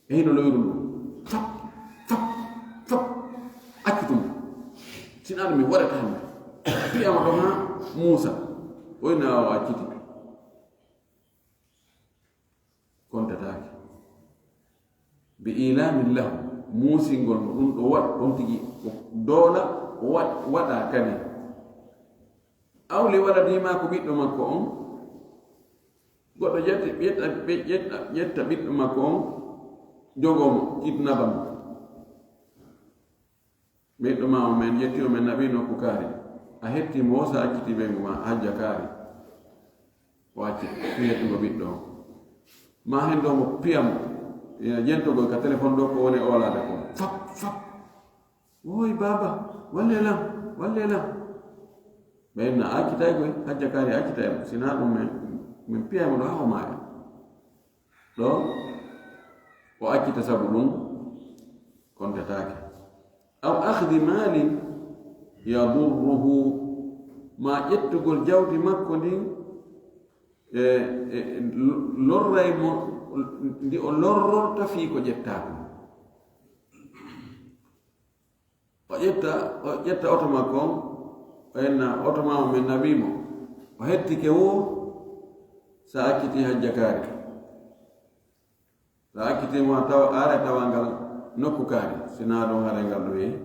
E hino loyru ndu. Fap, fap, fap. Accitu mo. Sinaa ɗum mi waɗata hannde. Piyama ɗo haa Muusa. Oyna o acciti. Kontataake. Bi ilamin lahu, muusingol mo ɗum ɗo waɗ, on tigi o doola, o waɗ, waɗa kadi. Aw li waladi maa ko ɓiɗɗo makko on, goɗɗo ƴetta, ƴetta, ɓe ƴetta, ƴetta ɓiɗɗo makko on, jogoo mo, kidnaba mo. Ɓiɗɗo maa o men ƴetti, o men naɓi nokku kaari. A hetti mo, sa acciti ɓeyngu maa, hajja kaari. O acci, fii hettugo ɓiɗɗo on. Maa hen ɗo mo piya mo, ina jentogol ka téléphone ɗo ko woni oolaade ko. Fap, fap. Woy baaba, walle lan, walle lan. Ɓe inna accitay koy, hajja kaari accitay mo. Sinaa ɗum men, men piyay mo ɗo haa o maaya. Ɗo, o accita sabu ɗum, kontataake. Aw akhdi maalin yadurruhu, maa ƴettugol jawdi makko ndin, e, e, lorray mo, ndi o lorrorta fii ko ƴettaa kon. O ƴetta, o ƴetta oto makko on, o inna oto maa o men naɓii mo. O hettike woo, sa acciti hajja kaari. Sa acciti mo a tawa, a ara tawa ngal nokku kaari, sinaa ɗum haray ngal ɗum yehi.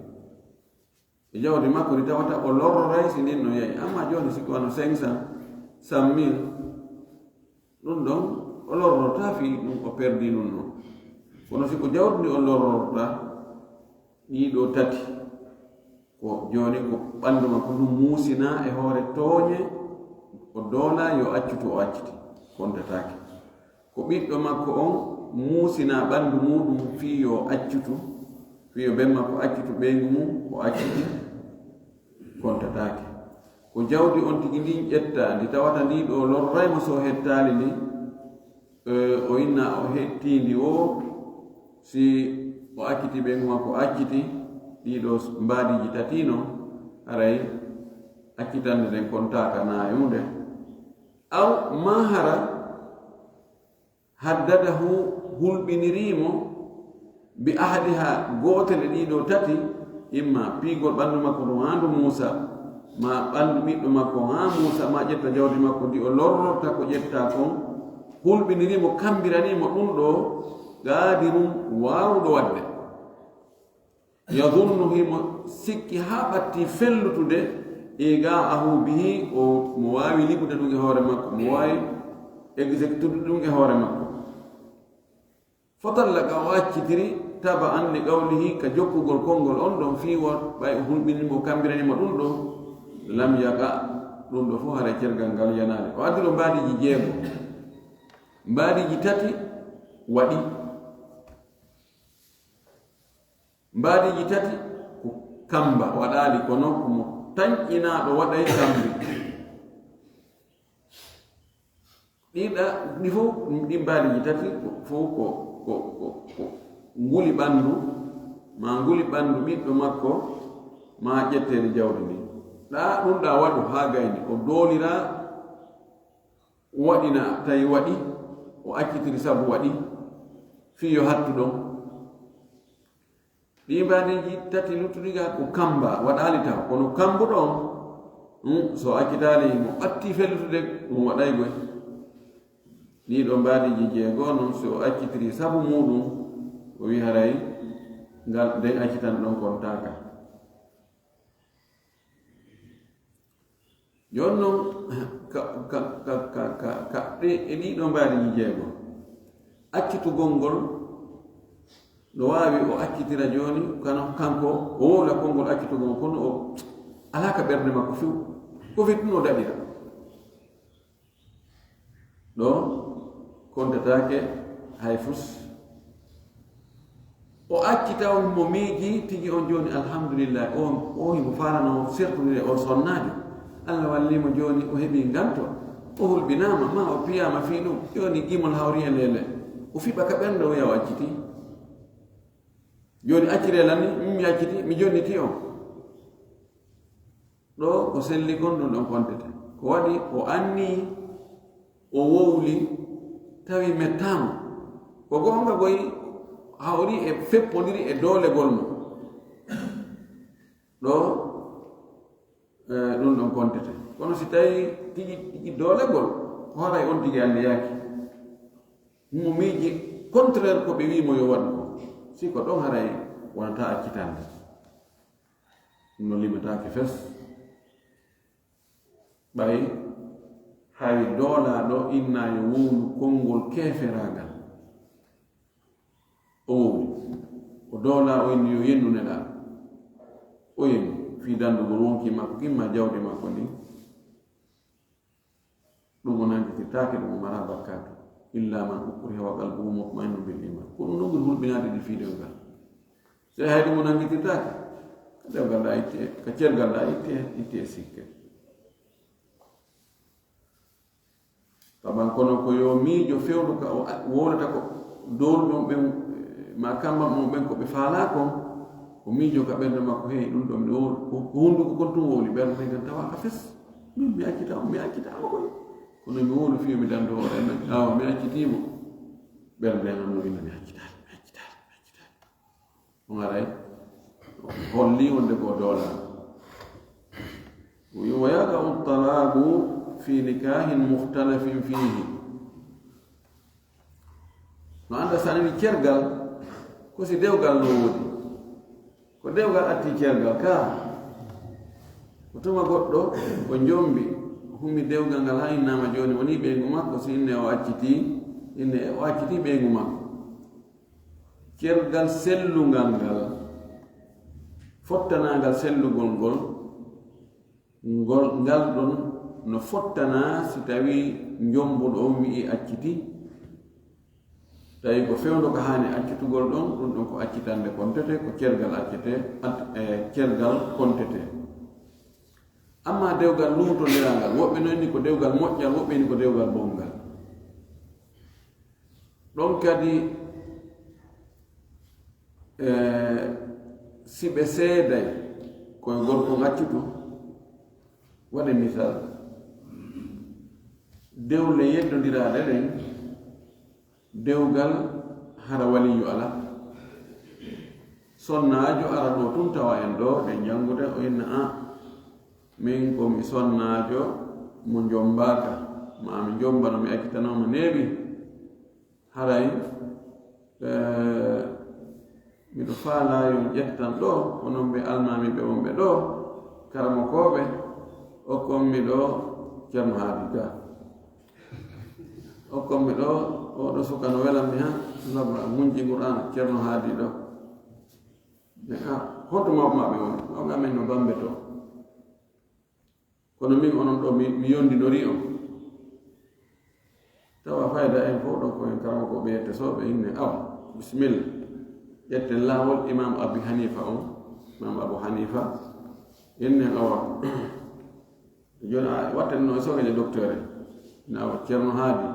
E jawdi makko ndi tawata o lorroray si ndin no yahi. Amma jooni si ko wano cinq cents, cent mille, ɗum ɗon o lorrorta fii ɗum o perdi ɗum ɗon. Kono si ko jawdi ndi o lorrorta, ɗii ɗoo tati, ko jooni ko ɓanndu makko ndu muusinaa e hoore tooñe, o doolaa yo accutu o acciti, kontataake. Ko ɓiɗɗo makko on muusinaa ɓanndu muuɗum fii yo accutu, fii yo ben makko accutu ɓeyngu mum, o acciti, kontataake. Ko jawdi on tigi ndin ƴettaa, ndi tawata ndii ɗoo lorray mo so o hettaali ndi, eh, o inna o hettii ndi woo, si o acciti ɓeyngu makko, acciti ɗii ɗoo mbaadiiji tati non, haray accitande nden kontaaka naa e huunde. Aw maa hara haddadahu, hulɓinirii mo, bi ahadiha, gootel e ɗii ɗoo tati, imma piigol ɓanndu makko ndu haa ndu muusa, ma ɓanndu ɓiɗɗo makko, haa Muusa ma ƴetta jawdi makko ndi o lorrorta ko ƴettaa kon, hulɓiniri mo, kammbiranii mo ɗum ɗoo, qadirun, waawuɗo waɗde. Yadunnu, himo sikki haa ɓattii fellutude, iqa'ahu bihi, o mo waawi liɓude ɗum e hoore makko, mo waawi exécutude ɗum e hoore makko. Fatallaqa, o accitiri, taba'an li qawlihi, ka jokkugol konngol on ɗon, fii won ɓay o hulɓinii mo, kammbiranii mo ɗum ɗoo, lam yaqa, ɗum ɗoo fof haray cergal ngal yanaali. O addi ɗoo mbaadiiji jeego, mbaadiiji tati waɗi. Mbaadiiji tati ko kammba waɗaali, kono ko mo tanƴinaaɗo waɗay kammbi. Ɗi ɗa, ɗi fof, ɗi mbaadiiji tati ko, fof ko, ko, ko, ko nguli ɓanndu, ma nguli ɓanndu ɓiɗɗo makko, ma ƴetteede jawdi ndi. Ɗa, ɗum ɗa waɗu haa gayni, o doolira, o waɗina tawi waɗi, o accitiri sabu waɗi, fii yo hattu ɗon. Ɗii mbaadiiji tati luttuɗi ga ko kammba, waɗaali taw, kono kammbuɗo on, hmm, so accitaali mo ɓattii fellutude, ɗum waɗay goy. Ɗii ɗoo mbaadiiji jeego non, so o accitirii sabu muuɗum, o wi'i haray ngal, nden accitan ɗon kontaaka. Jooni non, ka, ka, ka, ka, ka, ka ɗe, e ɗii ɗoo mbaadiiji jeego, accitugol ngol, no waawi o accitira jooni, kano, kanko, o wowla konngol accitugol, kono o alaa ka ɓernde makko few. Ko fii ɗum o daɗira. Ɗoo, kontataake hay fus. O acci taw mo miiji tigi on jooni, alhamdulillah, o, o himo faalano sertondire, o sonnaajo. Allah wallii mo jooni, o heɓii nganto. O hulɓinaama, ma o piyaama fii ɗum. Jooni gimol hawri e leele. O fiɓa ka ɓernde, o wi'a o accitii. Jooni acciree lan ni, min mi accitii, mi jonnitii on. Ɗoo ko selli kon ɗum ɗon kontete. Ko waɗi o annii, o wowli, tawi mettaama. Ko goonga koy, hawri e feppondiri e doolegol mo. Ɗoo, eh, ɗum ɗon kontete. Kono si tawi tigi, tigi doolegol, ko haray on tigi anndiyaaki. Mo miiji contraire ko ɓe wii mo yo waɗu ko. Si ko ɗon haray wonata accitande. Ɗum no limataake fes. Ɓay hay doolaaɗo innaa yo wowlu konngol keeferaagal. O wowli. O doolaa, o inni yo yennu nelaaɗo. O yenni. Fii danndugol wonkii makko kin maa jawdi makko ndin. Ɗum o nanngitirtaake, ɗum o maraa bakkaatu. Illa man ukriha wa qalbuhu mutma'innun bil iman. Ko ɗum ɗon ɓuri hulɓinaade ɗi fii dewgal. So hay ɗum o nanngitirtaake, ka dewgal ɗa itti, ka cergal ɗa itti, itti e sikke. Taban kono ko yo miijo fewndo ka o a-, wowlata ko dowluɓe on ɓen, ma kamban on ɓen ko ɓe faalaa kon, o miijo ka ɓernde makko, hey, ɗum ɗo miɗo wowlu, ko, ko hunduko kon tun wowli, ɓernde nden kan tawa ka fes. Min mi accita on, mi accitaama koy. Kono mi wowlu fii mi danndo hoore, awa mi accitii mo. Ɓernde nden no winnda mi accitaali, mi accitaali, mi accitaali. Ɗum aray holli wonde ko doolaa. Wa yaqa'u talaqu fi nikahin mukhtalafin fihi. No annda sanini cergal, ko si dewgal no woodi. Ko dewgal atti cergal ka. Ko tuma goɗɗo, o jombi, humi dewgal ngal haa innaama jooni, woni ɓeyngu makko, si inne o accitii, inne o accitii ɓeyngu makko. Cergal sellungal ngal, fottanaagal sellugol ngol, ngol, ngal ɗon no fottanaa si tawii njombuɗo on wi'i acciti, tawi ko fewndo ko haani accitugol ɗon, ɗum ɗon ko accitande kontete, ko cergal accete, at-, e cergal kontete. Amma dewgal luutondirangal, woɓɓe no inni ko dewgal moƴƴal, woɓɓe inni ko dewgal bonngal. Ɗon kadi, e, si ɓe seeday koye gorko ngaccuɗo, waɗe misal, dewle yeddondiraaɗe ɗen, dewgal hara waliyu alaa. Sonnaajo ara ɗo tun tawa en ɗo, ɓe janngude, o inna, a, Min ko mi sonnaajo mo njommbaaka, ma mi njommba no mi accitanooma neeɓi. Haray, eh, miɗo faalaa yo ƴettan ɗoo, onon ɓe almaamiiɓe wonɓe ɗoo, karamokooɓe, okkon mi ɗoo Ceerno Haadi Ga. Okkon mi ɗoo, oo ɗoo suka no welan mi han, sabra munji Qur'aana, Ceerno Haadi ɗoo. Mi, ah, honto mawɓe maɓɓe woni? Mawɓe amen no Bambe to. Kono min onon ɗoo, mi, mi yondinorii on. Tawa fayda en fof ɗoo ko en karamoko ɓe yette sooɓe inne awa. Bisimilla. Ƴetten laawol Imam Abi Hanifa on. Imam Abu Hanifa. Innen awa. Jooni a watten no sogaje docteur en. Na awa Ceerno Haadi.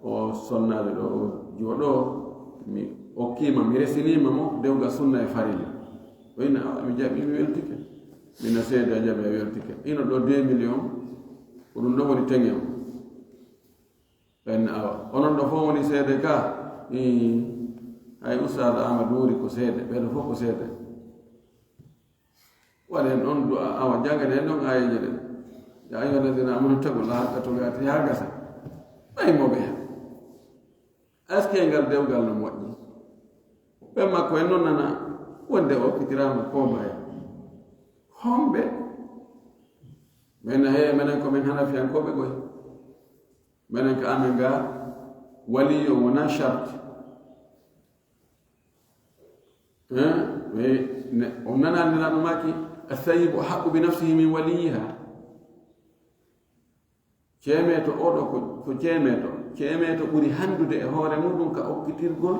O sonnaajo ɗoo, o jiwo ɗoo. Mi okkiima, mi resiniima mo dewgal sunna e farilla. O inna awa, mi jaɓi, mi weltike. Mina seede a jaɓi a weltike. Ino ɗoo deux millions. Ko ɗum ɗoo woni teŋe o. Ɓen awa. Onon ɗoo fof woni seede ka. Ii. Hay Ustaad Amadou Wuri ko seede. Ɓee ɗoo fof ko seede. Waɗen ɗon du'a, awa, janngen ɗon aayeeje ɗen. Ya ayyuha alladhina amanu taqullaha haqqa tuqatihi, haa gasa. Ɓay mo ɓe. Est-ce que ngal dewgal no moƴƴi? Ɓe makko en non nana wonde o okkitiraama ko maya. Homɓe? Men he, menen ko men Hanafiyankooɓe koy. Menen ka amen ga waliyo wona charte. Hein? Mais ne, o nana Nulaaɗo maaki, "As-sayyibu ahaqqu bi nafsihi min waliyyiha." Ceemeeto oɗo ko, ko ceemeeto. Ceemeeto ɓuri handude e hoore muɗum ka okkitirgol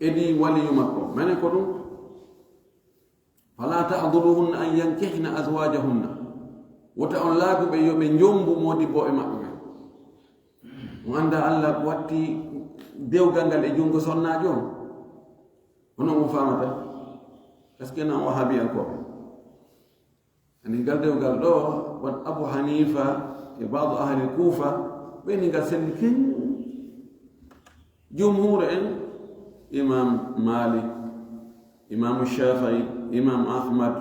edi waliyu makko. Mene ko ɗum. "Fala ta'dhuluhunna an yankihna azwajahunna." Wota on laaguɓe yo ɓe njombu modibbo e maɓɓe ɓen. Mo annda Allah watti dewgal ngal e junngo sonnaajo on. Hono mo famata? Est-ce que nan wahabiyankooɓe? Ani ngal dewgal ɗo, won Abu Hanifa e ba'du ahli Kufa, ɓe ni ngal sendi ken. Jumhur en, Imam Malik, Imam Shafi'i, Imam Ahmad,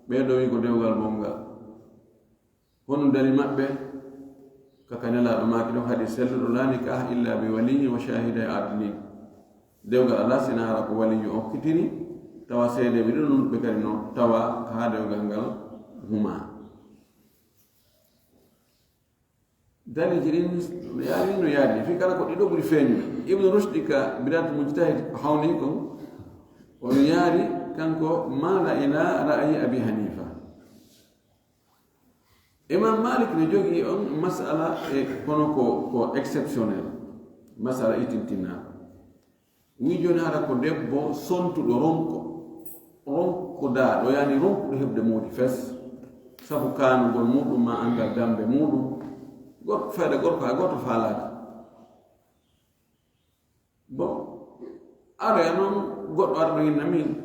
ɓe ɗo wi ko dewgal bongal. Honɗum dali maɓɓe? Ka ka Nelaaɗo maaki ɗon, hadis selluɗo, "La nikaha illa bi waliyyin wa shahiday adlin." Dewgal alaa sina hara ko waliyu okkitiri, tawa seedeeɓe ɗiɗo non ɓe kadi no tawa haa dewgal ngal huma. Daliiji ɗin no yaari, no yaari. Fii kala ko ɗiɗo ɓuri feeñude. Ibnu Rushdi ka Bidayatul Mujtahid ko hawni kon, o no yaari kanko maala ila ra'ayi Abi Hanifa. Imam Malik no jogii on masala e kono ko, ko exceptionnel, masala itintinaaɗo. Wi jooni hara ko debbo sontuɗo ronko, ronkodaaɗo, yani ronkuɗo heɓde moodi fes, sabu kaanugol muɗum ma anngal dambe muɗum, gorko fayda gorko hay gooto faalaaka. Bon, ara noon goɗɗo ara ɗo inna min,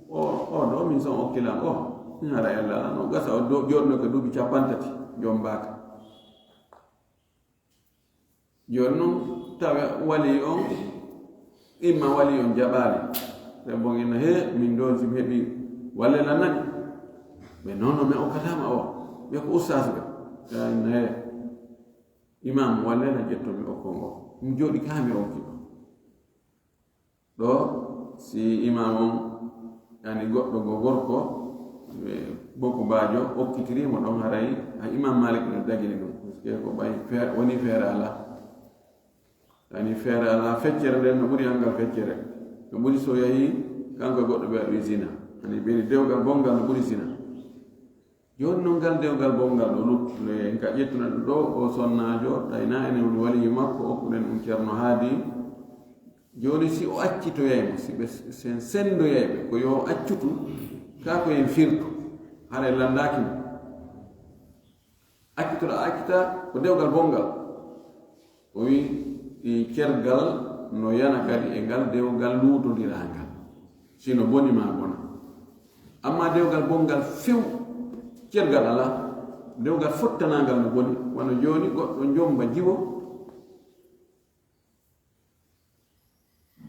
o, o ɗo min son okkilan o, mi hara yalla no gasa o do-, joɗno ko duuɓi cappanɗe tati, jombaaka. Jooni noon tawa wali on, imma wali on jaɓaali. Ɓe bon inna, "He, min ɗo si mi heɓi walle lan nani." Ɓe, "Non, non, mi okkataama o." Ɓe ko ustaas ɓe. Ɓe inna, "He, imam walle lan ƴetto mi okko ngo." Mi jooɗi kaa mi okki ɗo. Ɗo, si imam on, yani goɗɗo go gorko, e boko baajo, okkitiri mo ɗon haray, a imam Malik no dagini ɗum. Parce que ko ɓay fe-, woni feere alaa. Yani feere alaa, feccere nden no ɓuri angal feccere. No ɓuri so yahi, kanko e goɗɗo ɓe waɗi zina. Yani ɓeyni dewgal bongal no ɓuri zina. Jooni noon ngal dewgal bongal ɗo luttude en ka ƴettuna ɗum ɗo, o sonnaajo, tawi na enen woni waliyu makko, okkuɗen ɗum Ceerno Haadi. Jooni si o accitoyay mo, si ɓe sen sendoyay ɓe, ko yo o accutu, kaa ko en firtu, hara en lanndaaki mo. Accitoɗa accita ko dewgal bongal. O wi, i cergal no yana kadi e ngal dewgal luutodirangal. Si no boni ma bona. Amma dewgal bongal few, cergal alaa. Dewgal fottanangal no boni. Wano jooni goɗɗo jomba jiwo.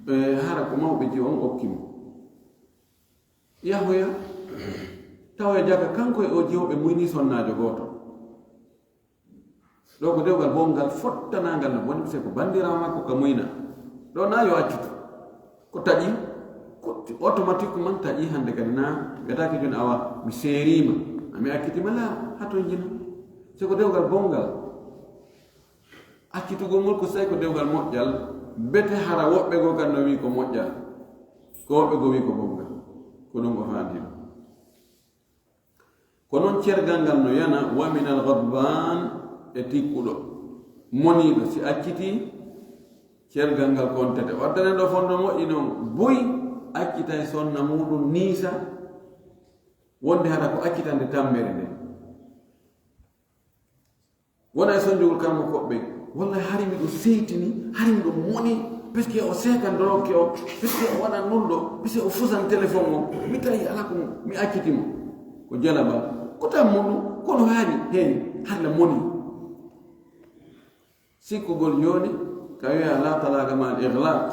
E hara ko mawɓe jiwo on okki mo. Yahoya, Tawa e jaka kanko e o jehooɓe muyni sonnaajo gooto. Ɗo ko dewgal bonngal fottanangal no boni, se ko banndiraawo makko ka muyna. Ɗo na yo accitu. Ko taƴi, ko automatiquement taƴi hannde kadi na wiyataake jooni awa mi seeriima, a mi accitima la, ha ton jina. Se ko dewgal bonngal. Accitugol ngol ko sey ko dewgal moƴƴal, bete hara woɓɓe goo kan no wii ko moƴƴal, ko woɓɓe goo wii ko bonngal. Ko ɗum o faandi ɗo. Ko noon cergal ngal no yana, wa minal ghadban, e tikkuɗo. Moniiɗo, si accitii, cergal ngal kontete. O addane ɗo fondo moƴƴi noon, buy accitay sonna muuɗum niisa, wonde hara ko accitande tammere nde. Wona e sonjugol karmo koɓɓe, walla hari miɗo seytini, hari miɗo moni, parce que o seekan dorokke o, parce que o waɗan ɗum ɗo, parce que o fusan téléphone o, mi tawi alaa ko mi acciti mo. Ko jalabal, ko tan mo ɗum, kono haali, hey, halla moni. Sikkugol jooni, ka wiya la talaqa ma al ighlaq.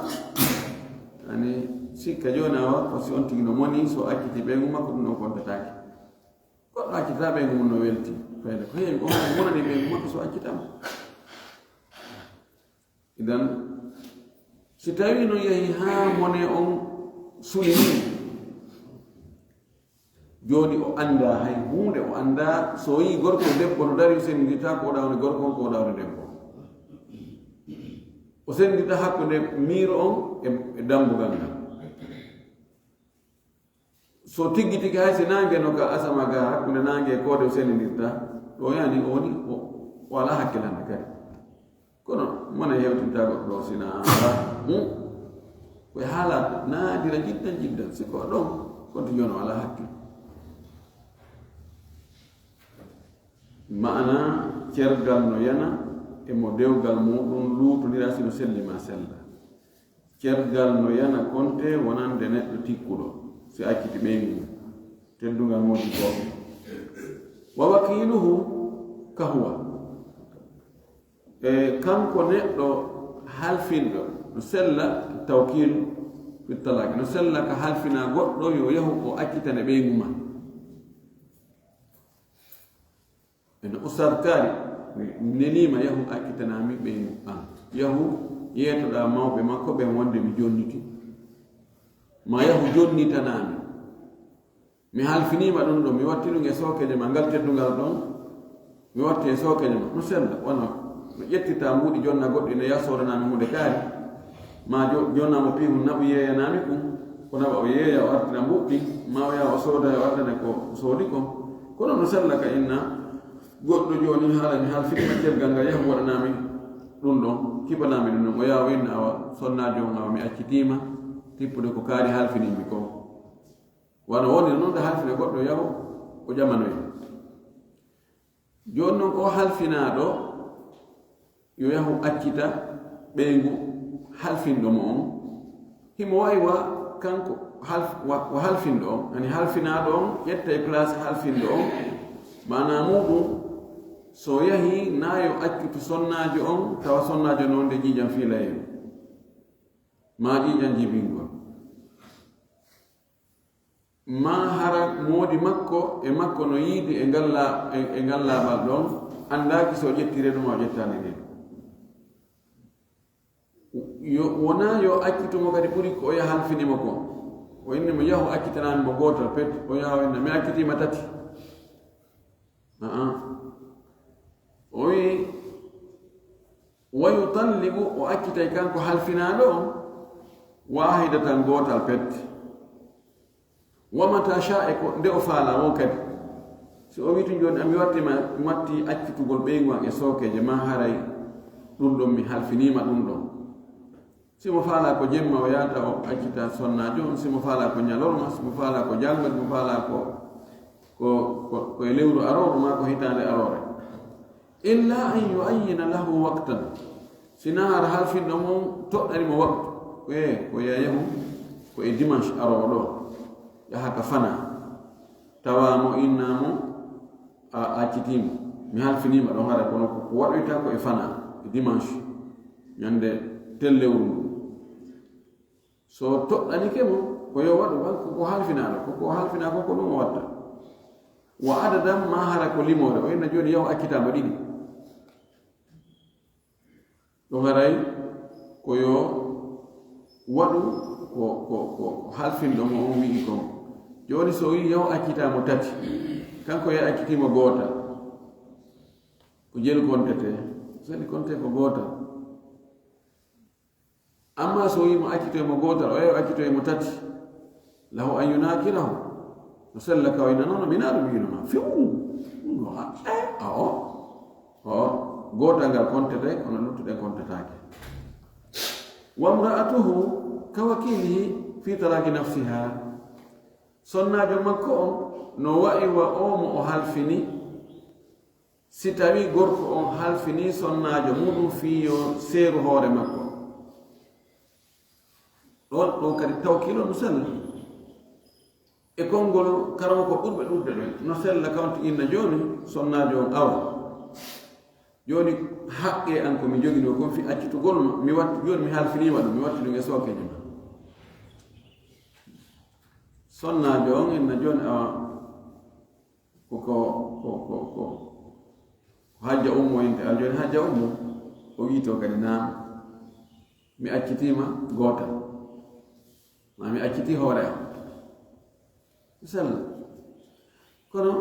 Ani, sikka jooni awa, ko si on tigi no moni, so acciti ɓeyngu makko, ɗum ɗon kontataake. Goɗɗo accitata ɓeyngu mum no welti. Fayde ko heewi, on wonani ɓeyngu makko so accitama. Idan, si tawi no yahi haa mone on suli ni, jooni o annda hay huunde, o annda so yi gorko debbo no dari, o sendindirta ko oɗa woni gorko on, ko oɗa woni debbo. O sendindirta hakkunde miiro on e, e dambugal ngal. So tiggi tiggi hay si naange no ka asama ga, hakkunde naange e koode o sendindirta, ɗo yani o woni o, o alaa hakkilande kadi. Kono mona hewtinta goɗɗo ɗo sina alaa. Hmm? Koye haala naadira jiddan jiddan, si ko ɗon, kono jooni o alaa hakkil. Maana cergal no yana e mo dewgal muɗum luutondira si no selli ma sella. Cergal no yana konte wonande neɗɗo tikkuɗo, si acciti ɓeyngu mum, teddungal moodi ko. Wa wakiluhu ka huwa. E kanko neɗɗo halfinɗo, no sella tawkil fi talaq, no sella ka halfina goɗɗo yo yahu o accitane ɓeyngu ma. Eno Ustaad Kaari, mi neliima yahu accitanami ɓeyngu an. Yahu yeetoɗa mawɓe makko ɓen wonde mi jonniti. Ma yahu jonnitanami. Mi halfiniima ɗum ɗo, mi watti ɗum e sookeje ma, ngal teddungal ɗon, mi watti e sookeje ma. No sella, wona no ƴettita mbuuɗi jonna goɗɗi ne yaha soodanami hunde kaari. Ma jo-, jonna mo piihun naɓu yeeyanami ɗum, ko naɓa o yeeya o artina mbuuɗi, ma o yaha o sooda o ardane ko o soodi ko. Kono no sella ka inna goɗɗo jooni haala mi halfiniima cergal ngal yahu waɗanami ɗum ɗon, kibanami ɗum ɗon, o yaha o inna awa sonnaajo on awa mi accitiima, tippude ko kaari halfinimmi ko. Wano woni noon ɗo halfina goɗɗo yahu o ƴamanoya. Jooni noon o halfinaaɗo yo yahu accita ɓeyngu halfinɗo mo on. Himo wawi wa kanko half-, wa, wa halfinɗo on, ani halfinaaɗo on ƴetta e place halfinɗo on. Maana muɗum, so yahi na yo accutu sonnaajo on, tawa sonnaajo noon nde ƴiiƴam fiilayel. Ma ƴiiƴam jibingol. Ma hara moodi makko e makko no yiidi e ngal la-, e, e ngal laaɓal ɗon, anndaaki so o ƴetti reedu ma o ƴettaani reedu. Yo, wonaa yo accitu mo kadi ɓuri ko o yaha halfini mo ko. O inni mo yahu accitanami mo gootal pet, o yaha o inna mi accitiima tati. Aa. O wi, wa yutalliqu, o accitay kanko halfinaaɗo on, wahidatan gootal pet. Wa mata sha, e ko nde o faala won kadi. Si o wi tun jooni, ami watti ma, mi watti accitugol ɓeyngu an e sookeeje ma, haray ɗum ɗon mi halfiniima ɗum ɗon. Si mo faala ko jemma o yahata o accita sonnaajo on, si mo faala ko ñalorma, si mo faala ko janngo, si mo faala ko, ko, ko, ko e lewru arooru maa ko hitaande aroore. Illa an yuayyina lahu waqtan. Sinaa hara halfinɗo mo toɗɗani mo waktu. E, ko yayahu, ko e dimanche aroowo ɗo. Yaha ka fana. Tawa mo inna mo, a accitiima. Mi halfiniima ɗon hara kono ko, ko waɗoyta ko e fana, e dimanche. Ñande tel lewru ndu. So toɗɗanike mo, ko yo waɗu, ko, ko halfinaaɗo, ko, ko halfinaa ko, ko ɗum o watta. Wa adadan, ma hara ko limoore, o inna jooni yahu accitamo ɗiɗi. Ɗum haray ko yo waɗu ko, ko, ko halfinɗo mo on wi'i kon. Jooni so o wi'i yahu accitamo tati, kanko yahi accitimo goota, o jelu kontete, seni konte ko goota. Amma so wi'i mo accitoy mo gootal, o yahi accitoy mo tati, lahu an yunakirahu. No sella ka o inna noon, mi na ɗum wi'no ma. Few. No, a, eh, a o. O, gootal ngal kontete, kono luttuɗe kontetaake. Wa imra'atuhu ka wakilihi fi talaqi nafsiha. Sonnaajo makko on no wa'i wa o mo o halfini, si tawi gorko on halfini sonnaajo muɗum fii yo seeru hoore makko. Ɗon, ɗon kadi tawkiilo no sella. E konngol karamoko ɓurɓe ɗuuɗde ɗon, no sella ka on to inna jooni, sonnaajo on awa. Jooni haqqe an ko mi joginoo kon fii accitugol ma, mi watti, jooni mi halfiniima ɗum, mi watti ɗum e sookeejo ma. Sonnaajo on inna jooni awa, ko, ko, ko, ko, ko, ko hajja ummo inte, al jooni hajja ummo, o wi'i to kadi naam, mi accitiima gootal. Ma mi accitii hoore am. Sella. Kono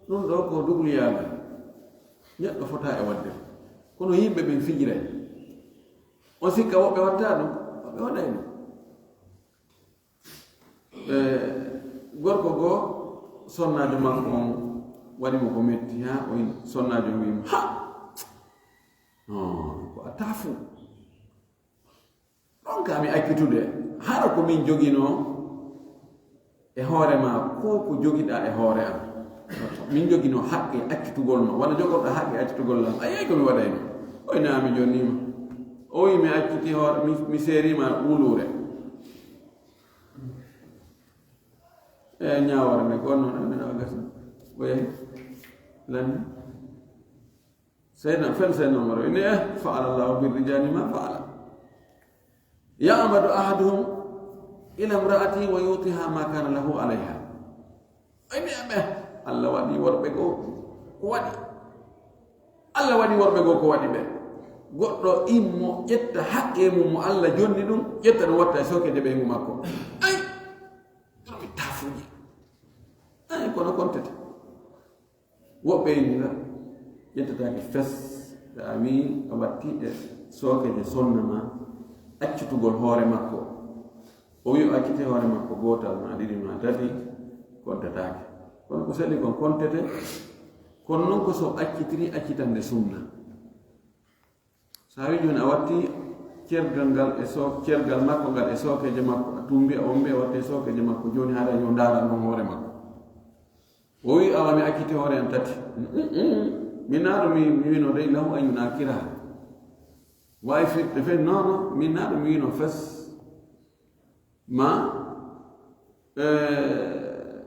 ɗum ɗo ko dubliyaagal. Neɗɗo fotaa e waɗde. Kono yimɓe ɓen fijiray. On sikka woɓɓe watta ɗum, woɓɓe waɗay ɗum. E, gorko goo, sonnaajo makko on waɗi mo ko metti, haa o in-, sonnaajo on wi'i mo, ha! Non, ko a tafu. Ɗon ka mi accitude, hara ko min joginoo e hoore ma, ko ko jogiɗaa e hoore am. Min joginoo haqqe accitugol ma, wano jogorɗaa haqqe accitugol am. A yi'ay ko mi waɗayno. O inna mi jonnii ma. O wi'i mi accitii hoore, mi, mi seerii ma wuluure. E ñaawoore nde ko noon, amin o gasa. O yahi. Lanni. Seydina, fen Seydina Umar o inni, eh, fa'ala Allahu bir rijali ma fa'ala. Ya'madu ahaduhum ila imra'ati wa yutiha ma kana lahu alayha. Ay mi aɓe, Allah waɗi worɓe goo ko waɗi. Allah waɗi worɓe goo ko waɗi ɓe. Goɗɗo immo ƴetta haqqe mum mo Allah jonni ɗum, ƴetta ɗum watta e sookeeje ɓeyngu makko. Ay, ɗum mi tafuji. Ay, kono kontete. Woɓɓe innira, ƴettataake fes, so a wii a watti e sookeeje sonna ma, accitugol hoore makko. O wii o acciti hoore makko gootal ma ɗiɗi ma tati, kontataake. Kono ko selli kon kontete, kono non ko so accitiri accitande sunna. So a wii jooni a watti cergal ngal e so-, cergal makko ngal e sookeeje makko, a tumbi a ombi a watti e sookeeje makko, jooni haray yo ndaaran non hoore makko. O wii awa mi acciti hoore an tati. Mm, mm. Min naa ɗum mi, mi wiino dey lahu an yunakiraha. Waawi firde fen, non, non, min naa ɗum mi wiino fes. Ma, eh,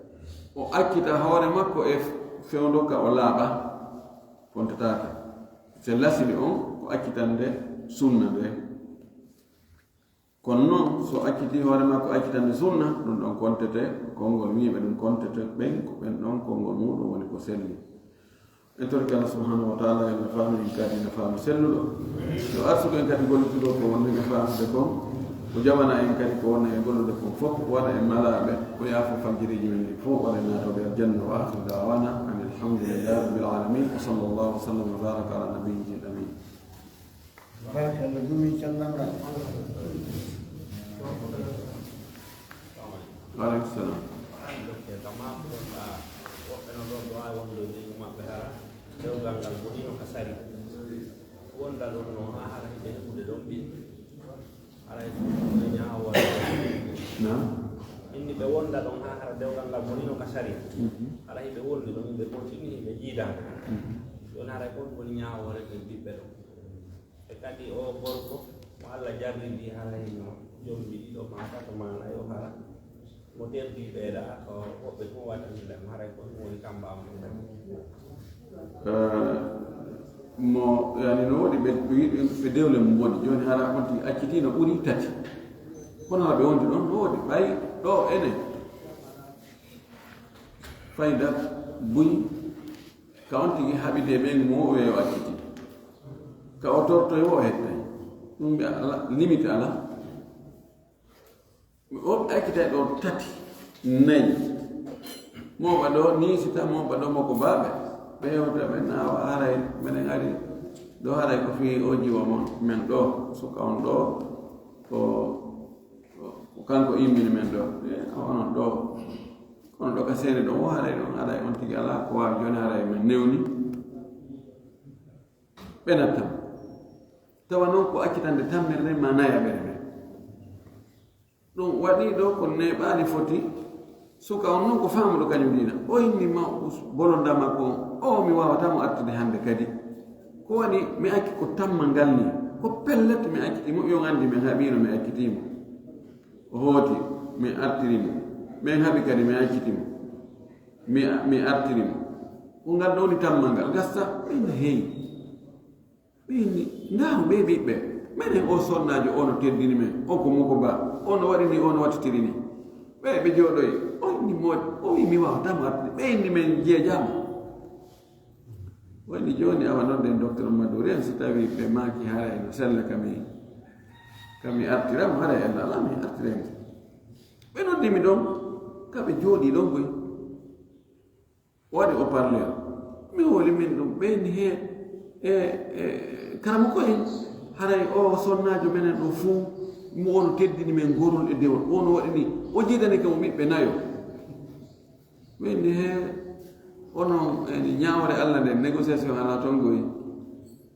o accita hoore makko e fewndo ka o laaɓa, kontataake. Se lasili on ko accitande sunna nde. Kono non, so acciti hoore makko accitande sunna, ɗum ɗon kontete, konngol wiiɓe ɗum kontete, ɓen ko ɓen ɗon konngol muɗum woni ko selli. En torki Allah subhanahu wa ta'ala yo nafanu en kadi nafanu selluɗo. Yo arsuku en kadi gollutuɗo ko wonno e famude kon. O jaɓana en kadi ko wonno e gollude kon fof, waɗa en malaaɓe, o yaafo fajjiriiji men ɗi fof, waɗa en naatooɓe aljanna. Wa akhiru da'wana anil hamdulillahi rabbil alamin. Wa sallallahu wa sallam wa baraka ala nabiyyil amin. Baraka Allah, dumi cellal ngal. Waaleykum salam. Woɓɓe no ɗon ɗo waawi wonde leydi maɓɓe hara dewgal ngal bonino ka sari. Wonda ɗon no haa hara hiɓe heɓude ɗon ɓiɓɓe. Hara hiɓe ñaawoore. Naam. Inni ɓe wonda ɗon haa hara dewgal ngal bonino ka sari. Mhm. Hara hiɓe wonde ɗon, ɓe continue, ɓe jiidaaka. Mhm. Ɗon hara kon woni ñaawoore ɓe ɓiɓɓe ɗon. E kadi o gorko mo Allah jarribi haray no jombi ɗiɗo maa tato maa nayo hara. Mo terdi ɓeeɗa ko woɓɓe fof waɗani lem haray ko ɗum woni kamba mo. Eh, mo, yani, no woodi ɓe, ɓe yiɗi ɓe dewle mum woodi. Jooni hara on tigi acciti no ɓuri tati. Kono hara ɓe wondi ɗon no woodi ɓay ɗo enen. Fayda Buy ka on tigi haɓide ɓen mo o weewa acciti. Ka o tortoy wo o hettay. Ɗum ɓe ala, limite ala. O ɓe accitay ɗo tati, nayi. Mo ɓa ɗo niisita, mo ɓa ɗo mo ko baaɓe. Ɓe hewta ɓe naawa haray, menen ari ɗo haray ko fii o jiwo mon, men ɗo, suka on ɗo, ko, ko, ko kanko immini men ɗo. E, a onon ɗo, kono ɗo ka seeni ɗo, o haray ɗon, haray on tigi alaa ko waawi jooni, haray men newni. Ɓe nattam. Tawa non ko accitande tammirde ma nayaɓere nden. Ɗum waɗi ɗo ko neeɓaali foti. Suka on non ko faamuɗo kañum diina. O inni ma us-, bolonda makko on. O mi waawata mo artude hannde kadi. Ko waɗi mi acci ko tamma ngal ni. Ko pellet mi acciti mo, yo anndi men haɓiino mi acciti mo. O hooti, mi artiri mo. Men haɓi kadi mi acciti mo. Mi, mi artiri mo. Ko ngal ɗo woni tamma ngal. Gasta, min heyi. Ɓe inni, ndaaru ɓee ɓiɓɓe. Menen o sonnaajo, o no teddini men. O ko muko ba. O no waɗi ni, o no wattitiri ni. Ɓe, ɓe jooɗoyi. O inni mo, o wi mi waawata mo artude. Ɓe inni men jeejaama. O inni jooni awa non ɗen docteur Mamadou Ren, si tawi ɓe maaki haray no sella ka mi, ka mi artira mo, haray Allah, Allah mi artira mo. Ɓe noddi mi ɗon, ka ɓe jooɗi ɗon koy. O waɗi haut-parleur. Mi hooli min ɗum, ɓe inni he, e, e, karamoko en, haray o sonnaajo menen ɗo fuu, mo on teddini men gorol e dewol. O no waɗi ni, o jiidani kam o ɓiɓɓe nayo. Ɓe inni he, onon, e, ñaawre Allah nden, négociation alaa ton goy.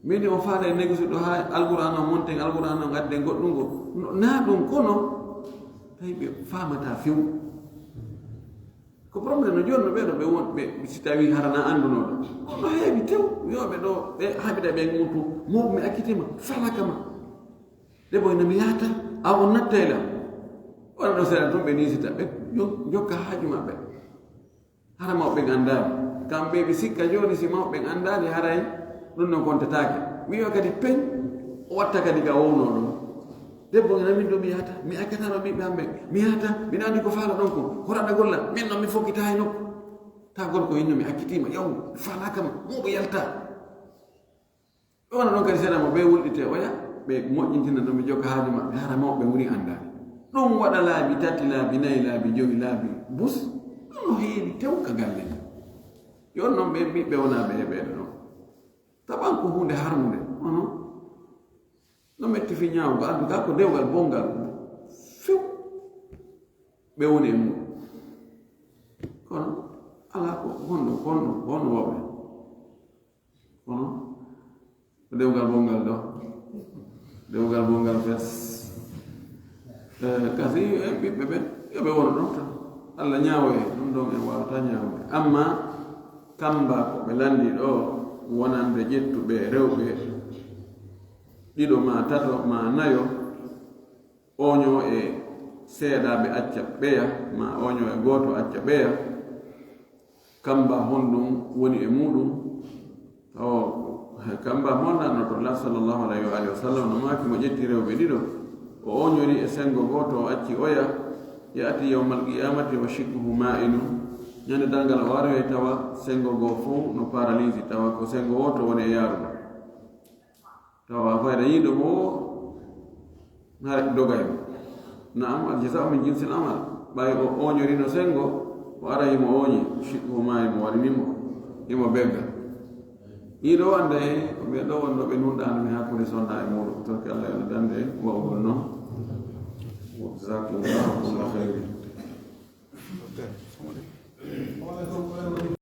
Min o faala e négocier ɗo haa Alqur'aan on monten, Alqur'aan on adden goɗɗum go. No, naa ɗum kono, tawi ɓe faamata few. Ko problème no jooni no ɓeɗo ɓe won, ɓe, si tawi harana anndunoɗo. Kono heewi tew, yo ɓe ɗo, ɓe haɓida ɓe mutu, mo mi accitima, falaka ma. Debbo ina mi yaata, a on natta e lam. Wona ɗo seeɗa tun ɓe niisita, ɓe jo-, jokka haaju maɓɓe. Hara mawɓe ɓen anndaali. Kamɓe ɓe sikka jooni si mawɓe ɓen anndaali haray ɗum ɗon kontataake. Wiyo kadi peñ, o watta kadi ka wowno ɗum. Debbo ina min ɗo mi yaata, mi accatano ɓiɓɓe am ɓen. Mi yaata, mbiɗa anndi ko faala ɗon ko, ko raɗa golla, min noon mi fokkita hay nokku. Ta gorko inno mi accitiima, yaw, faalaaka ma, mo o yalta. Ɓe wona ɗon kadi seeɗa mo ɓe wulɗitee oya, ɓe moƴƴintina ɗum, ɓe jokka haaju maɓɓe, hara mawɓe wuri anndaali. Ɗum waɗa laabi tati, laabi nayi, laabi jowi, laabi bus, ɗum no heewi tew ka galle ni. Yon noon ɓe ɓiɓɓe wonaa ɓe heɓeede ɗon. Taɓan ko huunde harmunde, ono no metti fii ñaawugo, en tout cas ko dewgal bonngal few ɓe woni e mum. Kono alaa ko honno, honno, honno wawɓe. Kono ko dewgal bonngal ɗo, dewgal bonngal fes. Eh, kasi, eh, ɓiɓɓe ɓen, yo ɓe wonu ɗon tan. Allah ñaawoye, ɗum ɗon en waawata ñaawoye. Amma kamba ko ɓe lanndi ɗo, wonande ƴettuɓe rewɓe ɗiɗo ma tato ma nayo, ooño e seeɗaaɓe acca ɓeya, ma ooño e gooto acca ɓeya, kamba honɗum woni e muuɗum? Tawo kamba mo lannoto la sallallahu alayhi wa alihi wa sallam no maaki mo ƴetti rewɓe ɗiɗo, o ooñori e senngo gooto, o acci oya, ya'ti yawmal qiyamati wa shiqquhu ma'ilun. Ñande darngal o aroyay tawa senngo goo fow no paralysé, tawa ko senngo wooto woni e yaarude. Tawa fayda yiiɗo mo, hara dogay mo. Naam, al jaza'u min jinsil amal. Ɓay o ooñorino senngo, o ara himo ooñi, shiqquhu ma'i mo waɗini mo, himo begga. Yiiɗo wonde, ko ɓe ɗo wonno ɓe nunɗaano mi hakkunde sonna e muuɗum. Torki Allah yo dande wa'ugol noon.